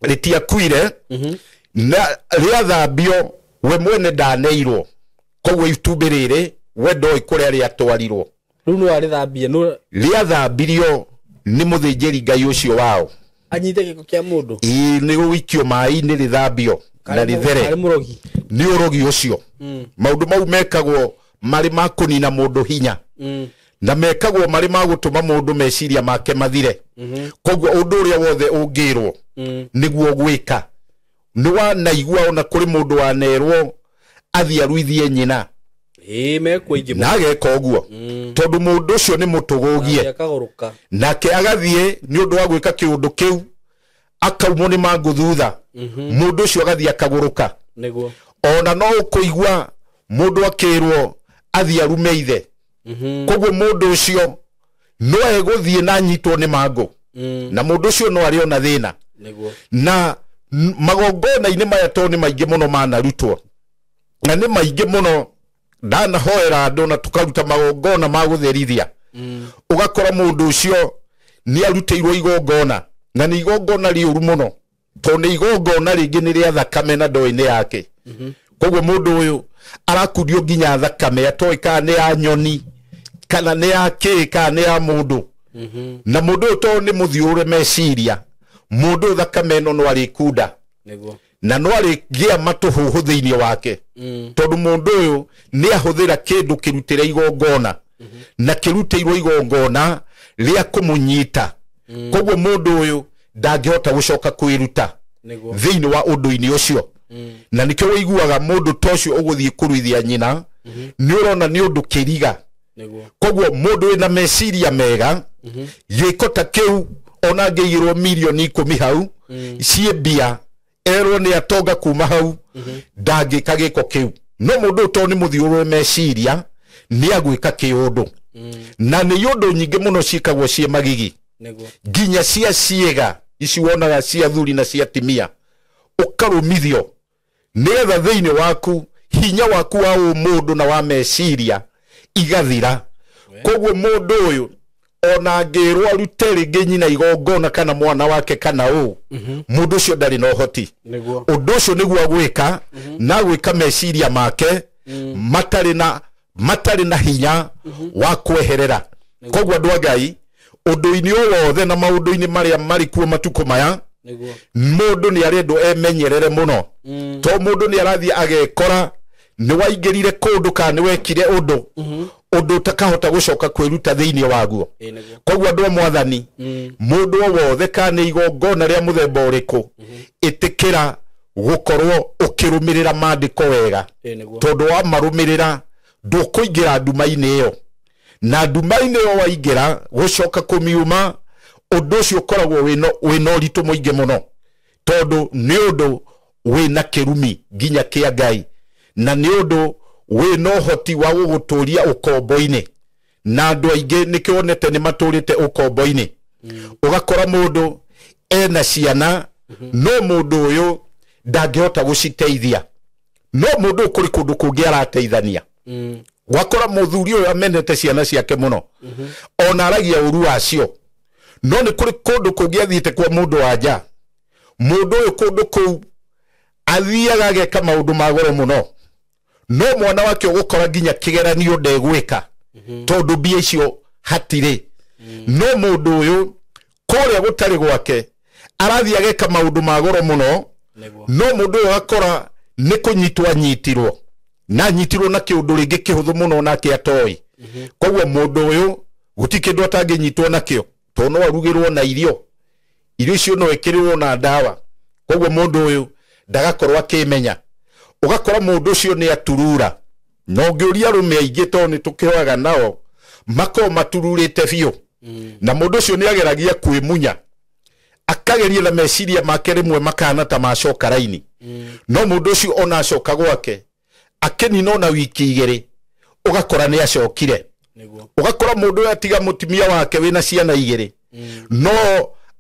Rĩtiakuire. Na rĩathambio we mwene ndaneirwo. Koguo itumbĩ rĩrĩ we ndoĩ kũrĩa rĩatwarirwo. Rĩu no arĩthambie? Rĩathambirio nĩ mũthĩnjĩri Ngai ũcio wao. Anyite gĩko kĩa mũndũ? Ĩĩ, nĩ gũikio maĩ-inĩ rĩthambio na rĩthere. Arĩ mũrogi? Nĩ ũrogi ũcio. Maũndũ mau mekagwo marĩ ma kũnina mũndũ hinya. Na mekagwo marĩ ma gũtũma mũndũ meciria make mathire. Koguo ũndũ ũrĩa wothe ũngĩrwo nĩguo gwĩka. Nĩ wanaigua ona kũrĩ mũndũ wanerwo athiĩ aruithie nyina. Mekwo ingĩ Na ageka ũguo. Tondũ mũndũ ũcio nĩ mũtũgũgie. Nake agathiĩ nĩ ũndũ wa gwĩka kĩũndũ kĩu akaumwo nĩ mangũ thutha. Mũndũ ũcio agathiĩ akagũrũka. Nĩguo. Ona no ũkũigua mũndũ akĩrwo athiĩ arume ithe. Koguo mũndũ ũcio no egũthiĩ na anyitwo nĩ mangũ. Na mũndũ ũcio no arĩ ona thĩna. Nĩguo. Na magongona-inĩ maya tondũ nĩ maingĩ mũno manarutwo. Na nĩ maingĩ mũno ndanahoera andũ na tũkaruta magongona ma gũtherithia. Ũgakora mũndũ ũcio nĩ arutĩirwo igongona, na nĩ igongona rĩũru mũno, tondũ nĩ igongona rĩngĩ nĩ rĩa thakame na ndoĩ-inĩ yake. Koguo mũndũ ũyũ arakundio nginya thakame atoĩ kana nĩ ya nyoni kana nĩ ya kĩ kana nĩ ya mũndũ. Na mũndũ ũyũ tondũ nĩ mũthiũrũre meciria, mũndũ ũyũ thakame ĩno no arĩkunda na no arĩgĩa matũhũhũ thĩinĩ wake, tondũ mũndũ ũyũ nĩ ahũthĩra kĩndũ kĩrutĩre igongona na kĩrutĩirwo igongona rĩa kũmũnyita. Koguo mũndũ ũyũ ndangĩhota gũcoka kwĩruta thĩinĩ wa ũndũ-inĩ ũcio. Na nĩkĩo ũiguaga mũndũ ta ũcio ũgũthiĩ kũruithia nyina, nĩ ũrona nĩ ũndũ kĩriga. Koguo mũndũ wĩna meciria mega, gĩko ta kĩu ona angĩigĩrwo mirioni 10 hau ciĩ mbia, erwo nĩ atonga kuma hau, ndangĩka gĩko kĩu. No mũndũ ũyũ tondũ nĩ mũthiũrũre meciria, nĩ agwĩka kĩũndũ. Na nĩ ũndũ nyingĩ mũno ciĩkagwo ciĩ magigi, nginya cia ciĩga ici wonaga cia thuri na cia atumia, ũkarũmithio nĩgetha thĩinĩ waku hinya waku wa ũmũndũ na wa meciria igathira. Koguo mũndũ ũyũ ona angĩrwo arute rĩngĩ nyina igongona kana mwana wake kana ũ, mũndũ ũcio ndarĩ na ũhoti. Ũndũ ũcio nĩguo agwĩka, na agwĩka meciria make matarĩ na hinya wa kweherera. Koguo andũ a Ngai, ũndũ-inĩ o wothe na maũndũ-inĩ marĩa marĩ kuo matukũ maya, mũndũ nĩ arendwo emenyerere mũno. To mũndũ nĩ arathiĩ agekora nĩ waingĩrire kũndũ kana nĩ wekire ũndũ ũndũ ũtakahota gũcoka kwĩruta thĩinĩ waguo. Koguo andũ a Mwathani, mũndũ o wothe kana nĩ igongona rĩa mũthemba ũrĩkũ, ĩtĩkĩra gũkorwo ũkĩrũmĩrĩra maandĩko wega, tondũ wamarũmĩrĩra ndũkũingĩra nduma-inĩ ĩyo, na nduma-inĩ ĩyo waingĩra gũcoka kũmiuma, ũndũ ũcio ũkoragwo wĩna ũritũ mũingĩ mũno, tondũ nĩ ũndũ wĩna kĩrumi nginya kĩa Ngai, na nĩ ũndũ wĩna ũhoti wa gũgũtũria ũkombo-inĩ. Na andũ aingĩ nĩkĩo wonete nĩ matũrĩte ũkombo-inĩ. Ũgakora mũndũ ena ciana, no mũndũ ũyũ ndangĩhota gũciteithia, no mũndũ ũyũ kũrĩ kũndũ kũngĩ arateithania. Wakora mũthuri ũyũ amenete ciana ciake mũno, ona aragia ũru wacio, no nĩ kũrĩ kũndũ kũngĩ athiĩte kwa mũndũ wa nja. Mũndũ ũyũ kũndũ kũu athiaga ageka maũndũ ma goro mũno, no mwana wake ũgũkora nginya kĩgeranio ndegwĩka, tondũ mbia icio hatirĩ. No mũndũ ũyũ kũrĩa gũtarĩ gwake arathiĩ ageka maũndũ ma goro mũno, no mũndũ ũyũ akora nĩ kũnyitwo anyitirwo, na anyitirwo na kĩũndũ rĩngĩ kĩhũthũ mũno nake atoĩ. Koguo mũndũ ũyũ gũtirĩ kĩndũ atangĩnyitwo nakĩo, tondũ no arugĩrwo na irio, irio icio no ĩkĩrĩrwo na ndawa. Koguo mũndũ ũyũ ndagakorwo akĩmenya. Ũgakora mũndũ ũcio nĩ aturura, na ũngĩũria arũme aingĩ tondũ nĩ tũkĩhoyaga nao, makorwo matururĩte biũ. Na mũndũ ũcio nĩ ageragia kwĩmunya, akageria na meciria make rĩmwe makana ta macoka raini. No mũndũ ũcio ona acoka gwake akĩnina ona wiki 2, ũgakora nĩ acokire. Ũgakora mũndũ ũyũ atiga mũtumia wake wĩna ciana 2, no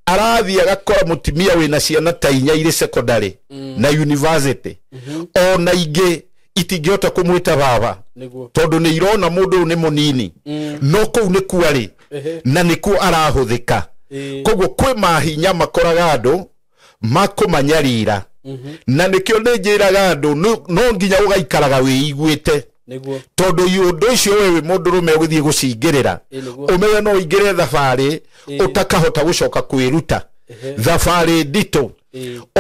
arathiĩ agakora mũtumia wĩna ciana ta 4 irĩ secondary na university, ona ingĩ itingĩhota kũmwĩta baba, tondũ nĩ irona mũndũ ũyũ nĩ mũnini, no kũu nĩkuo arĩ na nĩkuo arahũthĩka. Koguo kwĩ mahinya makoraga andũ makũmanyarira, na nĩkĩo nĩ njĩraga andũ no nginya ũgaikaraga wĩiguĩte, tondũ ũndũ ũcio we wĩ mũndũrũme ũgĩthiĩ gũcingĩrĩra, ũmenye no ũingĩre thabarĩ ũtakahota gũcoka kwĩruta, thabarĩ nditũ,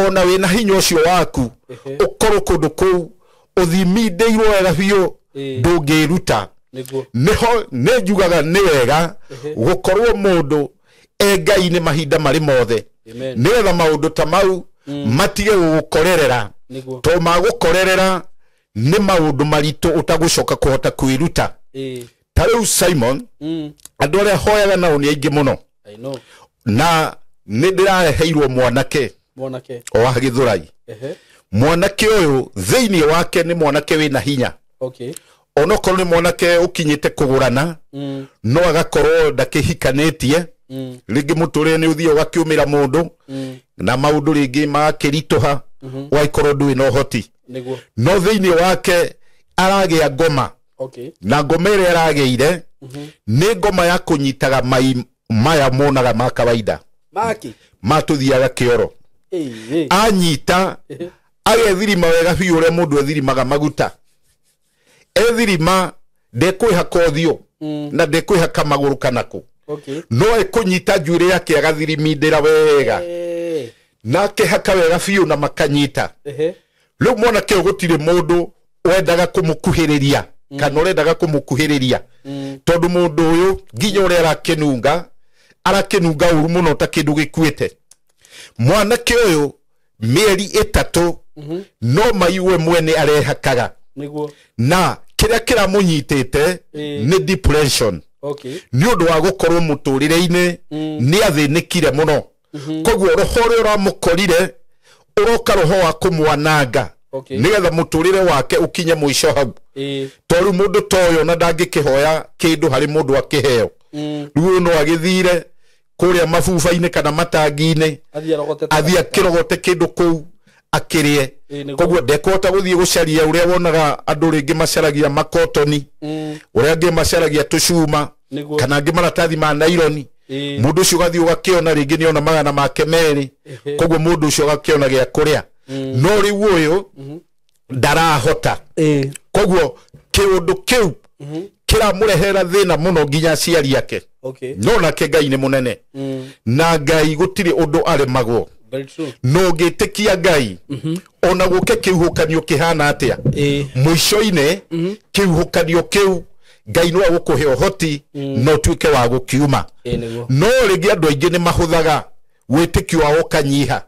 ona wĩna hinya ũcio waku ũkorwo kũndũ kũu ũthimindĩirwo wega biũ, ndũngĩruta. Nĩho nĩ njugaga nĩ wega gũkorwo mũndũ e Ngai-inĩ mahinda marĩ mothe, nĩgetha maũndũ ta mau matige gũgũkorerera, tondũ magũkorerera nĩ maũndũ maritũ ũtagũcoka kũhota kwĩruta. Ta rĩu Simon, andũ arĩa hoyaga nao nĩ aingĩ mũno, na nĩ ndĩrareheirwo mwanake o wa Gĩthũrai. Mwanake ũyũ thĩinĩ wake nĩ mwanake wĩna hinya, onokorwo nĩ mwanake ũkinyĩte kũgũrana, no agakorwo ndakĩhikanĩtie, rĩngĩ mũtũrĩre nĩ ũthiĩ ũgakĩũmĩra mũndũ, na maũndũ rĩngĩ magakĩritũha, ũgagĩkorwo ndũrĩ na ũhoti. No thĩinĩ wake aragĩa ngoma, na ngoma ĩrĩa aragĩire nĩ ngoma ya kũnyitaga mai maya monaga ma kawaida matũthiaga kĩoro. Anyita agethirima wega biũ ũrĩa mũndũ ethirimaga maguta, ethirima ndekwĩhaka ũthiũ na ndekwĩhaka magũrũ kana kũ. No ĩkũnyita njuĩrĩ yake agathirimindĩra wega na akĩhaka wega biũ na makanyita. Rĩu mwanake ũyũ gũtirĩ mũndũ wendaga kũmũkuhĩrĩria kana ũrendaga kũmũkuhĩrĩria, tondũ mũndũ ũyũ nginya ũrĩa arakĩnunga arakĩnunga ũru mũno ta kĩndũ gĩkuĩte. Mwanake ũyũ mĩeri 3 no mai we mwene arehakaga. Na kĩrĩa kĩramũnyitĩte nĩ depression. Nĩ ũndũ wa gũkorwo mũtũrĩre-inĩ nĩ athĩnĩkire mũno. Koguo roho ũrĩa ũramũkorire ũroka roho wa kũmwananga nĩgetha mũtũrĩre wake ũkinye mũico hau. Tondũ mũndũ ta ũyũ ona ndangĩkĩhoya kĩndũ harĩ mũndũ akĩheo. Rĩu ũyũ no agĩthire kũrĩa mabuba-inĩ kana matangi-inĩ athiĩ akĩrogote kĩndũ kũu akĩrĩe. Koguo ndekũhota gũthiĩ gũcaria ũrĩa wonaga andũ rĩngĩ macaragia makotoni, ũrĩa angĩ macaragia tũcuma, kana angĩ maratathi ma naironi. Mũndũ ũcio ũgathiĩ ũgakĩona rĩngĩ nĩona 200. Koguo mũndũ ũcio ũgakĩona gĩa kũrĩa. No rĩu ũyũ ndarahota. Koguo kĩũndũ kĩu kĩramũrehera thĩna mũno nginya aciari ake. No nake Ngai nĩ mũnene. Na Ngai gũtirĩ ũndũ aremagwo. No ũngĩtĩkia Ngai ona gũke kĩhuhũkanio kĩhana atĩa, mũico-inĩ kĩhuhũkanio kĩu Ngai no agũkũhe ũhoti na ũtuĩke wa gũkiuma. No rĩngĩ andũ aingĩ nĩ mahũthaga wĩtĩkio wao ũkanyiha.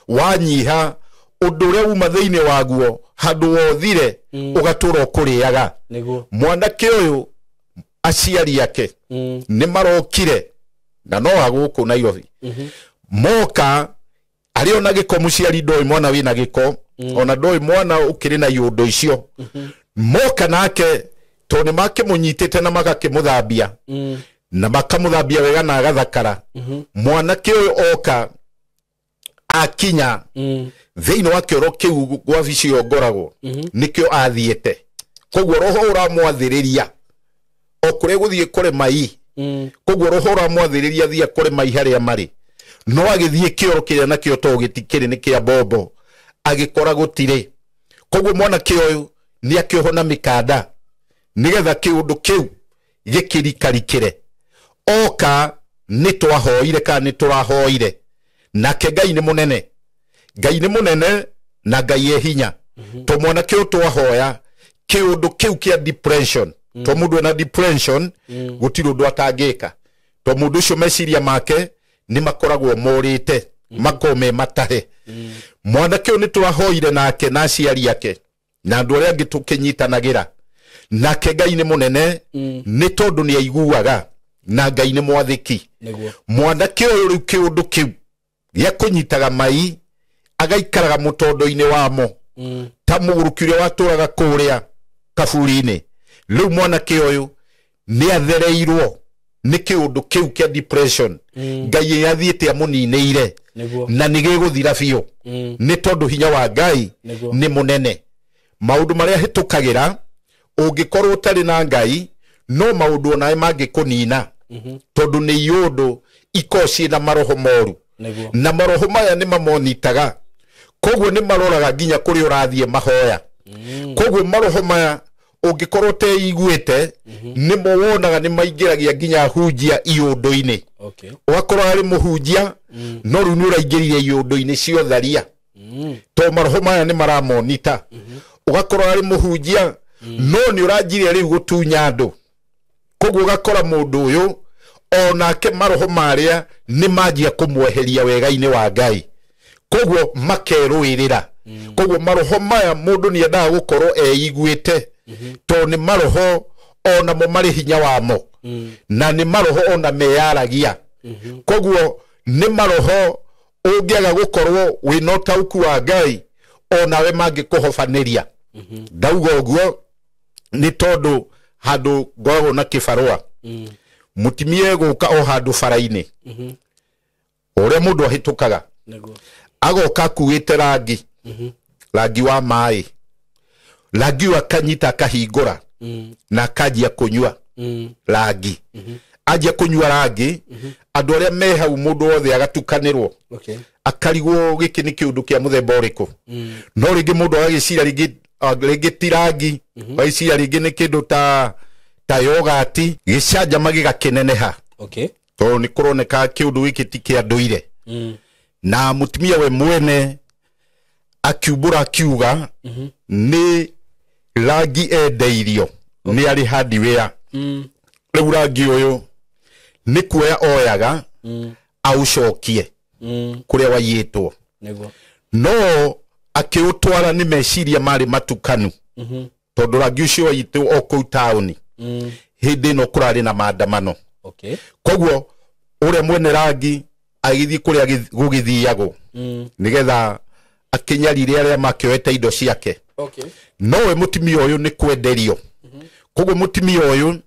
Wanyiha ũndũ ũrĩa uma thĩinĩ waguo handũ wothire ũgatũra ũkũrĩaga. Mwanake ũyũ aciari ake nĩ marokire na no agũkũ Nairobi. Moka arĩ ona gĩko, mũciari ndoĩ mwana wĩna gĩko, ona ndoĩ mwana ũkĩrĩ na iũndũ icio. Moka nake tondũ nĩ makĩmũnyitĩte na magakĩmũthambia na makamũthambia wega na agathakara. Mwanake ũyũ oka akinya thĩinĩ wa kĩoro kĩu gwabici ĩyo ngoragwo nĩkĩo athiĩte. Koguo roho ũramwathĩrĩria o kũrĩa gũthiĩ kũrĩ mai. Koguo roho ũramwathĩrĩria athiĩ kũrĩ mai harĩa marĩ. No agĩthiĩ kĩoro kĩrĩa nakĩo to gĩtikĩrĩ nĩ kĩa mbombo, agĩkora gũtirĩ. Koguo mwanake ũyũ nĩ akĩohwo na mĩkanda nĩgetha kĩũndũ kĩu gĩkĩrikarikĩre. Oka nĩ twahoire kana nĩ tũrahoire. Nake Ngai nĩ mũnene. Ngai nĩ mũnene na Ngai e hinya. To mwanake ũyũ twahoya kĩũndũ kĩu kĩa depression. To mũndũ ena depression gũtirĩ ũndũ atangĩka. To mũndũ ũcio meciria make nĩ makoragwo morĩte, makorwo me matahe. Mwanake ũyũ nĩ tũrahoire nake na aciari ake na andũ arĩa angĩ tũkĩnyitanagĩra. Nake Ngai nĩ mũnene nĩ tondũ nĩ aiguaga na Ngai nĩ mwathĩki. Mwanake ũyũ rĩu kĩũndũ kĩu gĩa kũnyitaga mai agaikaraga mũtondo-inĩ wamo ta mũgũrũki ũrĩa watũraga kũrĩa kaburi-inĩ. Rĩu mwanake ũyũ nĩ athereirwo nĩ kĩũndũ kĩu kĩa depression. Ngai athiĩte amũninĩire na nĩ gĩgũthira biũ nĩ tondũ hinya wa Ngai nĩ mũnene. Maũndũ marĩa hĩtũkagĩra ũngĩkorwo ũtarĩ na Ngai no maũndũ onawe mangĩkũnina, tondũ nĩ iũndũ ikoragwo ciĩna maroho moru. Na maroho maya nĩ mamonitaga. Koguo nĩ maroraga nginya kũrĩa ũrathiĩ mahoya. Koguo maroho maya ũngĩkorwo ũteiguĩte nĩmo wonaga nĩ maingĩragia nginya hunjia iũndũ-inĩ. Ũgakorwo harĩ mũhunjia no rĩu nĩ ũraingĩrire iũndũ-inĩ cia ũtharia. To maroho maya nĩ maramonita. Ũgakorwo harĩ mũhunjia no nĩ ũranjirie rĩu gũtunya andũ. Koguo ũgakora mũndũ ũyũ onake maroho marĩa nĩ manjia kũmweheria wega-inĩ wa Ngai. Koguo makerũĩrĩra. Koguo maroho maya mũndũ nĩ endaga gũkorwo eiguĩte, tondũ nĩ maroho onamo marĩ hinya wamo, na nĩ maroho ona meyaragia. Koguo nĩ maroho ũngĩaga gũkorwo wĩna ũtaũku wa Ngai onawe mangĩkũhobanĩria. Ndauga ũguo nĩ tondũ handũ ngoragwo na kĩbarũa, mũtimie gũka o handũ bara-inĩ ũrĩa mũndũ ahĩtũkaga, agoka akuĩte rangi, rangi wa maĩ, rangi ũyũ akanyita akahingũra na akanjia kũnyua rangi. Anjia kũnyua rangi, andũ arĩa me hau mũndũ wothe agatukanĩrwo, akarigwo gĩkĩ nĩ kĩũndũ kĩa mũthemba ũrĩkũ. No rĩngĩ mũndũ agagĩciria rĩngĩ ti rangi, agagĩciria rĩngĩ nĩ kĩndũ ta yogati, gĩcanjama gĩgakĩneneha. Tondũ nĩ kũroneka kĩũndũ gĩkĩ ti kĩa ndũire. Na mũtumia we mwene akiumbũra akiuga nĩ rangi endeirio nĩ arĩ hardware. Rĩu rangi ũyũ nĩ kuoya oyaga aũcokie kũrĩa waiyĩtwo. No akĩũtwara nĩ meciria marĩ matukanu. Tondũ rangi ũcio waiyĩtwo o kũu taũni. Hĩndĩ ĩno kũrarĩ na maandamano. Koguo ũrĩa mwene rangi agĩthiĩ kũrĩa gũgĩthiagwo nĩgetha akĩnyarire arĩa makĩoete indo ciake. Nowe mũtumia ũyũ nĩ kwenderio. Koguo mũtumia ũyũ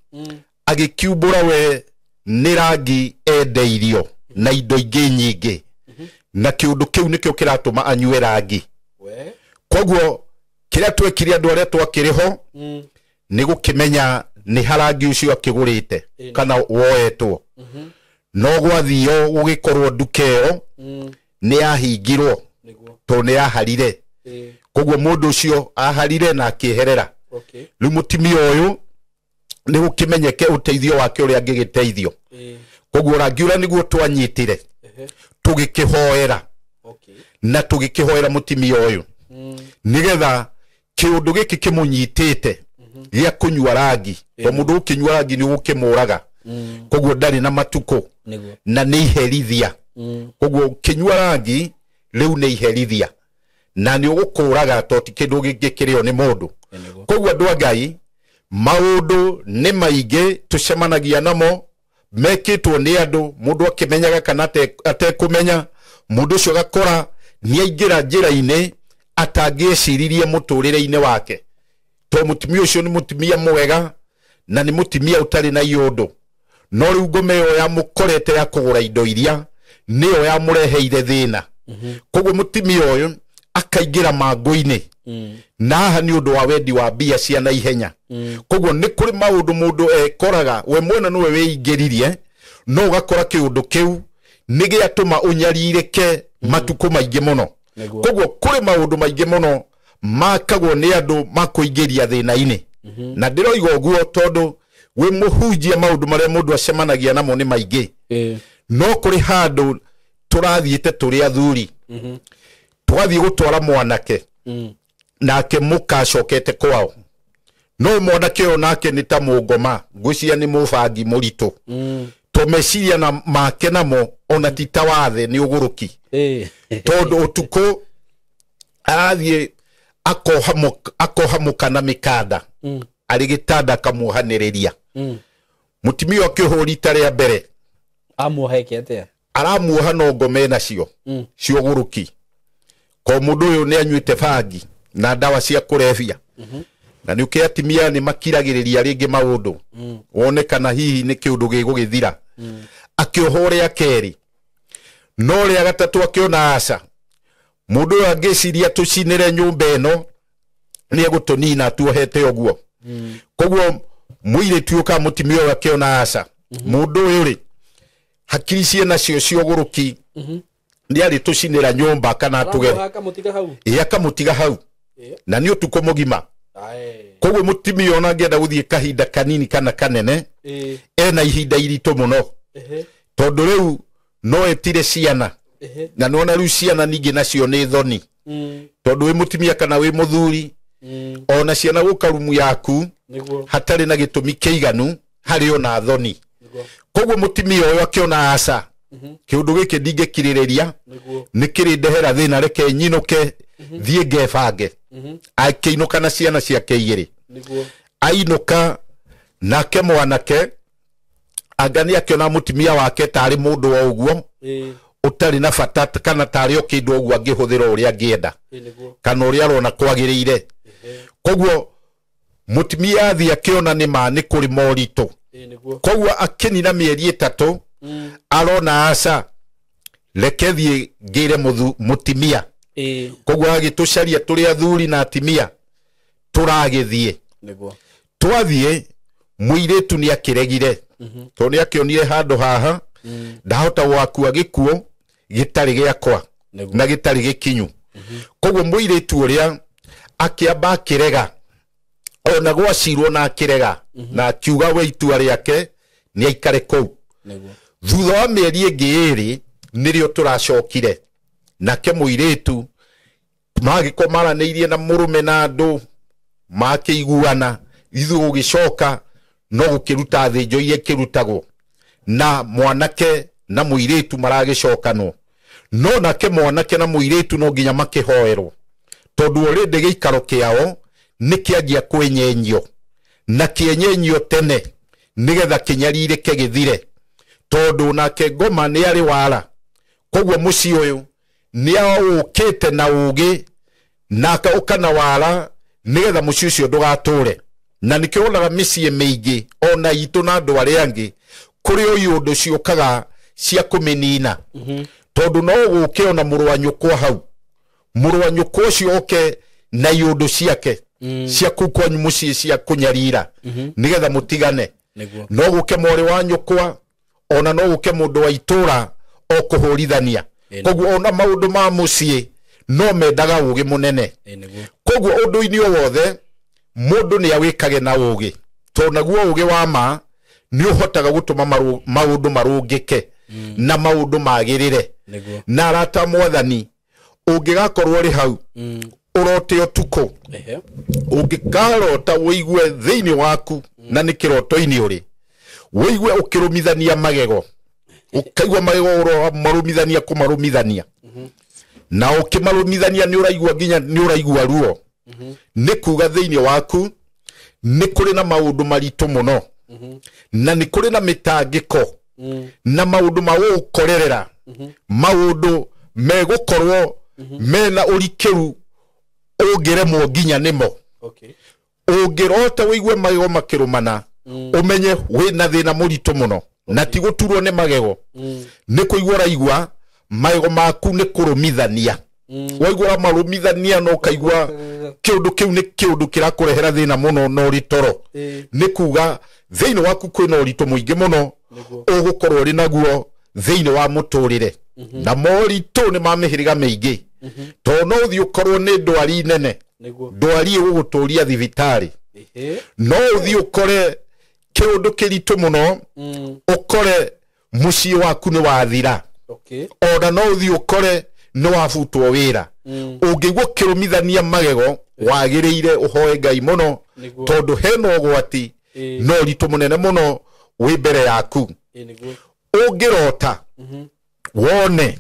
agĩkiumbũra we nĩ rangi endeirio na indo ingĩ nyingĩ. Na kĩũndũ kĩu nĩkĩo kĩratũma anyue rangi. Koguo kĩrĩa twekire andũ arĩa twakĩrĩ ho nĩ gũkĩmenya nĩ harangi ũcio akĩgũrĩte kana woetwo. No gwathio gũgĩkorwo nduka ĩyo nĩ yahingirwo tondũ nĩ yaharire. Koguo mũndũ ũcio aharire na akĩeherera. Rĩu mũtumia ũyũ nĩ gũkĩmenyeke ũteithio wake ũrĩa angĩgĩteithio. Koguo rangi ũrĩa nĩguo twanyitire tũgĩkĩhoera na tũgĩkĩhoera mũtumia ũyũ nĩgetha kĩũndũ gĩkĩ kĩmũnyitĩte gĩa kũnyua rangi. To mũndũ ũkĩnyua rangi nĩ ũgũkĩmũraga. Koguo ndarĩ na matukũ na nĩ iherithia. Koguo ũkĩnyua rangi rĩu nĩ iherithia na nĩ ũgũkũraga to ti kĩndũ gĩngĩkĩrĩo nĩ mũndũ. Koguo andũ a Ngai, maũndũ nĩ maingĩ tũcemanagia namo mekĩtwo nĩ andũ, mũndũ akĩmenyaga kana atekũmenya, mũndũ ũcio agakora nĩ aingĩra njĩra-inĩ atangĩeciririe mũtũrĩre-inĩ wake. To mũtumia ũcio nĩ mũtumia mwega na nĩ mũtumia ũtarĩ na iũndũ. No rĩu ngoma ĩyo yamũkorete ya kũgũra indo iria nĩyo yamũreheire thĩna. Koguo mũtumia ũyũ akaingĩra mangũ-inĩ na haha nĩ ũndũ wa wendi wa mbia cia naihenya. Koguo nĩ kũrĩ maũndũ mũndũ ekoraga we mwene nĩwe wĩingĩririe, no ũgakora kĩũndũ kĩu nĩ gĩatũma ũnyarirĩke matukũ maingĩ mũno. Koguo kũrĩ maũndũ maingĩ mũno makagwo nĩ andũ makũingĩria thĩna-inĩ. Na ndĩroiga ũguo tondũ wĩ mũhunjia maũndũ marĩa mũndũ acemanagia namo nĩ maingĩ. No kũrĩ handũ tũrathiĩte tũrĩ athuri, tũgathiĩ gũtwara mwanake nake mũkacokete kwao. No mwanake ũyũ nake nĩ ta mũngoma, ngwĩciria nĩ mũbangi mũritũ. To meciria na make namo ona ti ta wathe nĩ ũgũrũki. Tondũ ũtukũ arathiĩ akoha na mĩkanda arĩ gĩtanda akamuohanĩrĩria. Mũtumia akĩhũra rita rĩa mbere amuoheke atĩa? Aramuoha no ngoma nacio cia ũgũrũki. Ko mũndũ ũyũ nĩ anyuĩte bangi na ndawa cia kũrebia. Na nĩ ũkĩ atimia nĩ makiragĩrĩria rĩngĩ maũndũ wone kana hihi nĩ kĩũndũ gĩgũgĩthira. Akĩohwo rĩa kerĩ, no rĩa gatatũ akĩona aca, mũndũ ũyũ angĩciria tũcinĩre nyũmba ĩno nĩ egũtũnina tuohete ũguo. Koguo mũirĩtu ũyũ kana mũtumia ũyũ akĩona aca, mũndũ ũyũ rĩ hakiri ciĩ nacio cia ũgũrũki nĩ arĩtũcinĩra nyũmba kana atũgere. Ĩ akamũtiga hau na nĩ ũtukũ mũgima. Koguo mũtumia ona angĩenda gũthiĩ kahinda kanini kana kanene ena ihinda iritũ mũno. Tondũ rĩu no etire ciana na nĩwona rĩu ciana ningĩ nacio nĩ thoni. Tondũ wĩ mũtumia kana wĩ mũthuri ona ciana gũka rumu yaku hatarĩ na gĩtũmi kĩiganu harĩ ona thoni. Koguo mũtumia ũyũ akĩona aca, kĩũndũ gĩkĩ ndingĩkirĩrĩria nĩ kĩrĩ ndehera thĩna, reke nyinũke thiĩ ngebange. Akĩinũka na ciana ciake igĩrĩ. Ainũka nake mwanake anga nĩ akĩona mũtumia wake tarĩ mũndũ wa ũguo ũtarĩ na bata kana tarĩ o kĩndũ ũguo angĩhũthĩra ũrĩa angĩenda kana ũrĩa arona kwagĩrĩire. Koguo mũtumia athiĩ akĩona nĩ ma nĩ kũrĩ moritũ. Koguo akĩnina mĩeri ĩtatũ arona aca, reke thiĩ ngĩre mũtumia. Koguo agĩtũcaria tũrĩ athuri na atimia tũragĩthiĩ. Twathiĩ mũirĩtu nĩ akĩregire tondũ nĩ akĩonire handũ haha ndahota gwakua gĩkuũ gĩtarĩ gĩakwa na gĩtarĩ gĩkinyu. Koguo mũirĩtu ũrĩa akĩamba akĩrega ona gwacirwo na akĩrega na akiuga we itua rĩake nĩ aikare kũu. Thutha wa mĩeri ĩngĩ ĩrĩ nĩrĩo tũracokire nake mũirĩtu magĩkorwo maranĩirie na mũrũme na andũ makĩiguana ithuĩ gũgĩcoka no gũkĩruta thĩnjo iria ikĩrutagwo na mwanake na mũirĩtu maragĩcokanwo no nake mwanake na mũirĩtu no nginya makĩhoerwo tondũ already gĩikaro kĩao nĩ kĩanjia kwĩnyenyio na kĩenyenyio tene nĩgetha kĩnyarirĩke gĩthire tondũ nake ngoma nĩ arĩ wara koguo mũciĩ ũyũ nĩ aũkĩte na ũgĩ na akaũka na wara nĩgetha mũciĩ ũcio ndũgatũre na nĩkĩo wonaga mĩciĩ mĩingĩ ona itũ na andũ arĩa angĩ kũrĩ o iũndũ ciũkaga cia kũmĩnina tondũ no gũke ona mũrũ wa nyũkwa hau mũrũ wa nyũkwa ũcio oke na iũndũ ciake cia kũu kwanyu mũciĩ cia kũnyarira nĩgetha mũtigane no gũke mwarĩ wa nyũkwa ona no gũke mũndũ wa itũra o kũhũrithania koguo ona maũndũ ma mũciĩ no mendaga ũgĩ mũnene koguo ũndũ-inĩ o wothe mũndũ nĩ awĩkage na ũgĩ tondũ naguo ũgĩ wa ma nĩ ũhotaga gũtũma maũndũ marũngĩke na maũndũ magĩrĩre na arata mwathani ũngĩgakorwo ũrĩ hau ũrote ũtukũ ũngĩkarota ũigue thĩinĩ waku na nĩ kĩroto-inĩ ũrĩ ũigue ũkĩrũmithania magego ũkaigua magego ũramarũmithania kũmarũmithania na ũkĩmarũmithania nĩ ũraigua nginya nĩ ũraigua ruo nĩ kuga thĩinĩ waku nĩ kũrĩ na maũndũ maritũ mũno na nĩ kũrĩ na mĩtangĩko na maũndũ ma gũgũkorerera maũndũ megũkorwo mena ũrikĩru ũngĩremwo nginya nĩmo ũngĩrota ũigue magego makĩrũmana ũmenye wĩna thĩna mũritũ mũno na ti gũturwo nĩ magego nĩ kũigua ũraigua magego maku nĩ kũrũmithania waigua ũramarũmithania na ũkaigua kĩũndũ kĩu nĩ kĩũndũ kĩrakũrehera thĩna mũno na ũrĩ toro nĩ kuga thĩinĩ waku kwĩna ũritũ mũingĩ mũno ũgũkorwo ũrĩ naguo thĩinĩ wa mũtũrĩre na moritũ nĩ ma mĩhĩrĩga mĩingĩ tondũ no ũthiĩ ũkorwo nĩ ndwari nene ndwari ĩgũgũtũria thibitarĩ no ũthiĩ ũkore kĩũndũ kĩritũ mũno ũkore mũciĩ waku nĩ wathira ona no ũthiĩ ũkore nĩ wabutwo wĩra ũngĩigua ũkĩrũmithania magego wagĩrĩire ũhoe Ngai mũno tondũ hena ũgwati na ũritũ mũnene mũno wĩ mbere yaku ũngĩrota wone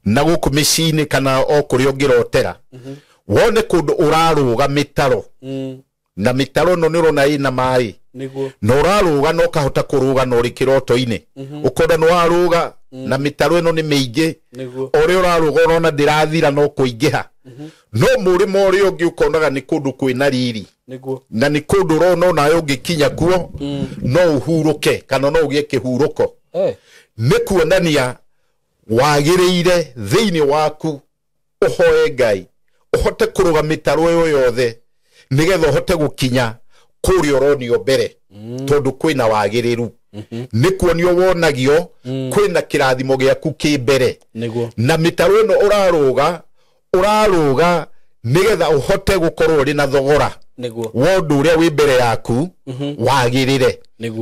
na gũkũ mĩciĩ-inĩ kana o kũrĩa ũngĩrotera wone kũndũ ũrarũga mĩtaro na mĩtaro ĩno nĩ ũrona ĩna maĩ na ũrarũga na ũkahota kũrũga na ũrĩ kĩroto-inĩ ũkona nĩ warũga na mĩtaro ĩno nĩ mĩingĩ ũrĩa ũrarũga ũrona ndĩrathira no kũingĩha no mũrĩmo ũrĩa ũngĩ ũkonaga nĩ kũndũ kwĩna riri na nĩ kũndũ ũrona onawe ũngĩkinya kuo no ũhurũke kana no ũgĩe kĩhurũko nĩ kuonania wagĩrĩire thĩinĩ waku ũhoe Ngai ũhote kũrũga mĩtaro ĩyo yothe nĩgetha ũhote gũkinya kũrĩa ũronio mbere tondũ kwĩna wagĩrĩru nĩ kuonio wonagio kwĩna kĩrathimo gĩaku kĩ mbere na mĩtaro ĩno ũrarũga ũrarũga nĩgetha ũhote gũkorwo ũrĩ na thogora wa ũndũ ũrĩa wĩ mbere yaku wagĩrĩre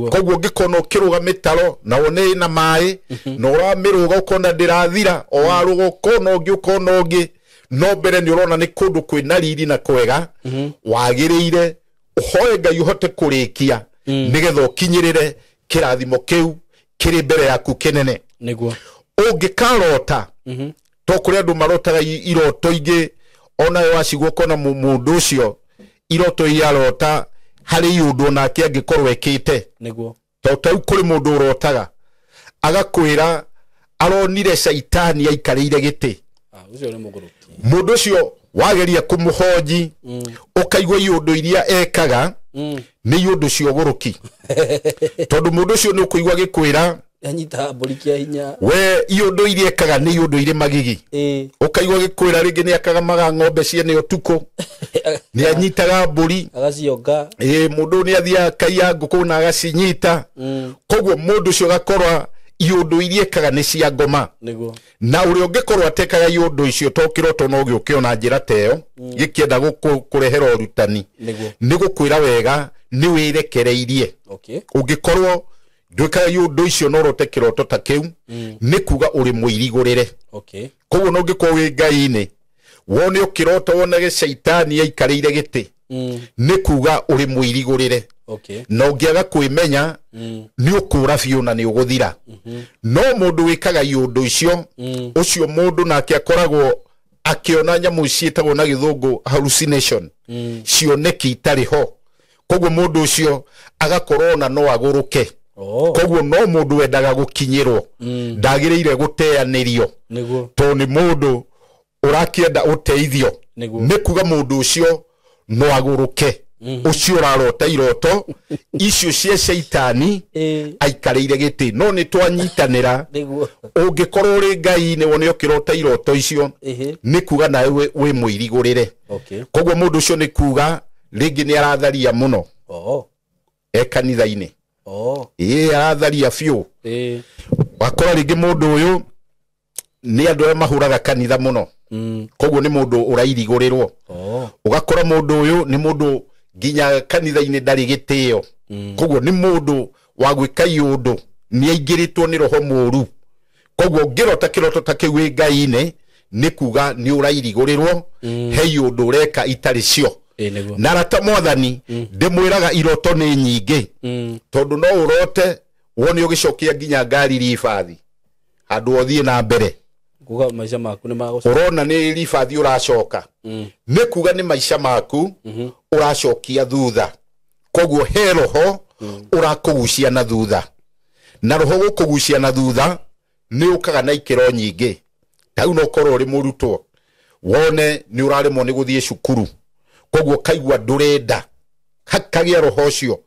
koguo ũngĩkona ũkĩrũga mĩtaro na wone ĩna maĩ na ũramĩrũga ũkona ndĩrathira o warũga ũkona ũngĩ ũkona ũngĩ no mbere nĩ ũrona nĩ kũndũ kwĩna riri na kwega wagĩrĩire ũhoe Ngai ũhote kũrĩkia nĩgetha ũkinyĩrĩre kĩrathimo kĩu kĩrĩ mbere yaku kĩnene ũngĩkarota to kũrĩ andũ marotaga iroto ingĩ onawe wacigwo ũkona mũndũ ũcio iroto iria arota harĩ iũndũ onake angĩkorwo ekĩte to tarĩu kũrĩ mũndũ ũrotaga agakwĩra aronire caitani aikarĩire gĩtĩ mũndũ ũcio wageria kũmũhonji ũkaigua iũndũ iria ekaga nĩ iũndũ cia ũgũrũki tondũ mũndũ ũcio nĩ ũkũigua agĩkwĩra anyita mbũri kĩa hinya we iũndũ iria ekaga nĩ iũndũ irĩ magigi ũkaigua agĩkwĩra rĩngĩ nĩ akagamaga ng'ombe ciene ũtukũ nĩ anyitaga mbũri agacionga mũndũ nĩ athiaga akaiya ngũkũ na agacinyita koguo mũndũ ũcio agakorwa iũndũ iria ekaga nĩ cia ngoma na ũrĩa ũngĩkorwo atekaga iũndũ icio to kĩroto no gĩũke ona njĩra ta ĩyo gĩkĩenda gũkũrehera ũrutani nĩ gũkwĩra wega nĩ wĩrekereirie ũngĩkorwo Ndwĩkaga iũndũ icio na ũrote kĩroto ta kĩu nĩ kuga ũrĩ mũirigũrĩre. Okay. Koguo no ũngĩkorwo wĩ Ngai-inĩ wone ũkĩrota wonage caitani aikarĩire gĩtĩ nĩ kuga ũrĩ mũirigũrĩre. Okay. Na ũngĩaga kwĩmenya nĩ ũkũra biũ na nĩ ũgũthira. No mũndũ wĩkaga iũndũ icio ũcio mũndũ nake akoragwo akĩona nyamũ ciĩtagwo na gĩthũngũ hallucination, cioneki itarĩ ho. Koguo mũndũ ũcio agakorwo ona no agũrũke. Oh. Koguo no mũndũ wendaga gũkinyĩrwo ndagĩrĩire gũteanĩrio Nĩguo. tondũ nĩ mũndũ ũrakĩenda ũteithio. Nĩguo. Nĩ kuga mũndũ ũcio no agũrũke. Ũcio ũrarota iroto icio cia caitani aikarĩire gĩtĩ. No nĩ twanyitanĩra. Nĩguo. Ũngĩkorwo ũrĩ Ngai-inĩ wone ũkĩrota iroto icio nĩ kuga nawe wĩ mũirigũrĩre. Okay. Koguo mũndũ ũcio nĩ kuga rĩngĩ nĩ aratharia mũno Oh. e kanitha-inĩ. Oh. Ĩĩ aratharia biũ. Wakora rĩngĩ mũndũ ũyũ nĩ andũ arĩa mahũraga kanitha mũno. Koguo nĩ mũndũ ũrairigũrĩrwo. Oh. Ũgakora mũndũ ũyũ nĩ mũndũ nginya kanitha-inĩ ndarĩ gĩtĩo. Koguo nĩ mũndũ wa gwĩka iũndũ nĩ aingĩrĩtwo nĩ roho mũũru. Koguo ũngĩrota kĩroto ta kĩu wĩ Ngai-inĩ nĩ kuga nĩ ũrairigũrĩrwo he iũndũ ũreka itarĩ cio. Nĩguo. Na arata mwathani ndĩmwĩraga iroto nĩ nyingĩ tondũ no ũrote wone ũgĩcokia nginya ngari ribathi handũ ũthiĩ na mbere. Kuga maica maku nĩ magũcoka. Ũrona nĩ ribathi ũracoka. Nĩ kuga nĩ maica maku ũracokia thutha. Koguo he roho ũrakũgucia na thutha. Na roho gũkũgucia na thutha nĩ ũkaga na ikĩro nyingĩ. Ta rĩu no ũkorwo ũrĩ mũrutwo wone nĩ ũraremwo nĩ gũthiĩ cukuru. Koguo ũkaigua ndũrenda. Hakagĩa roho ũcio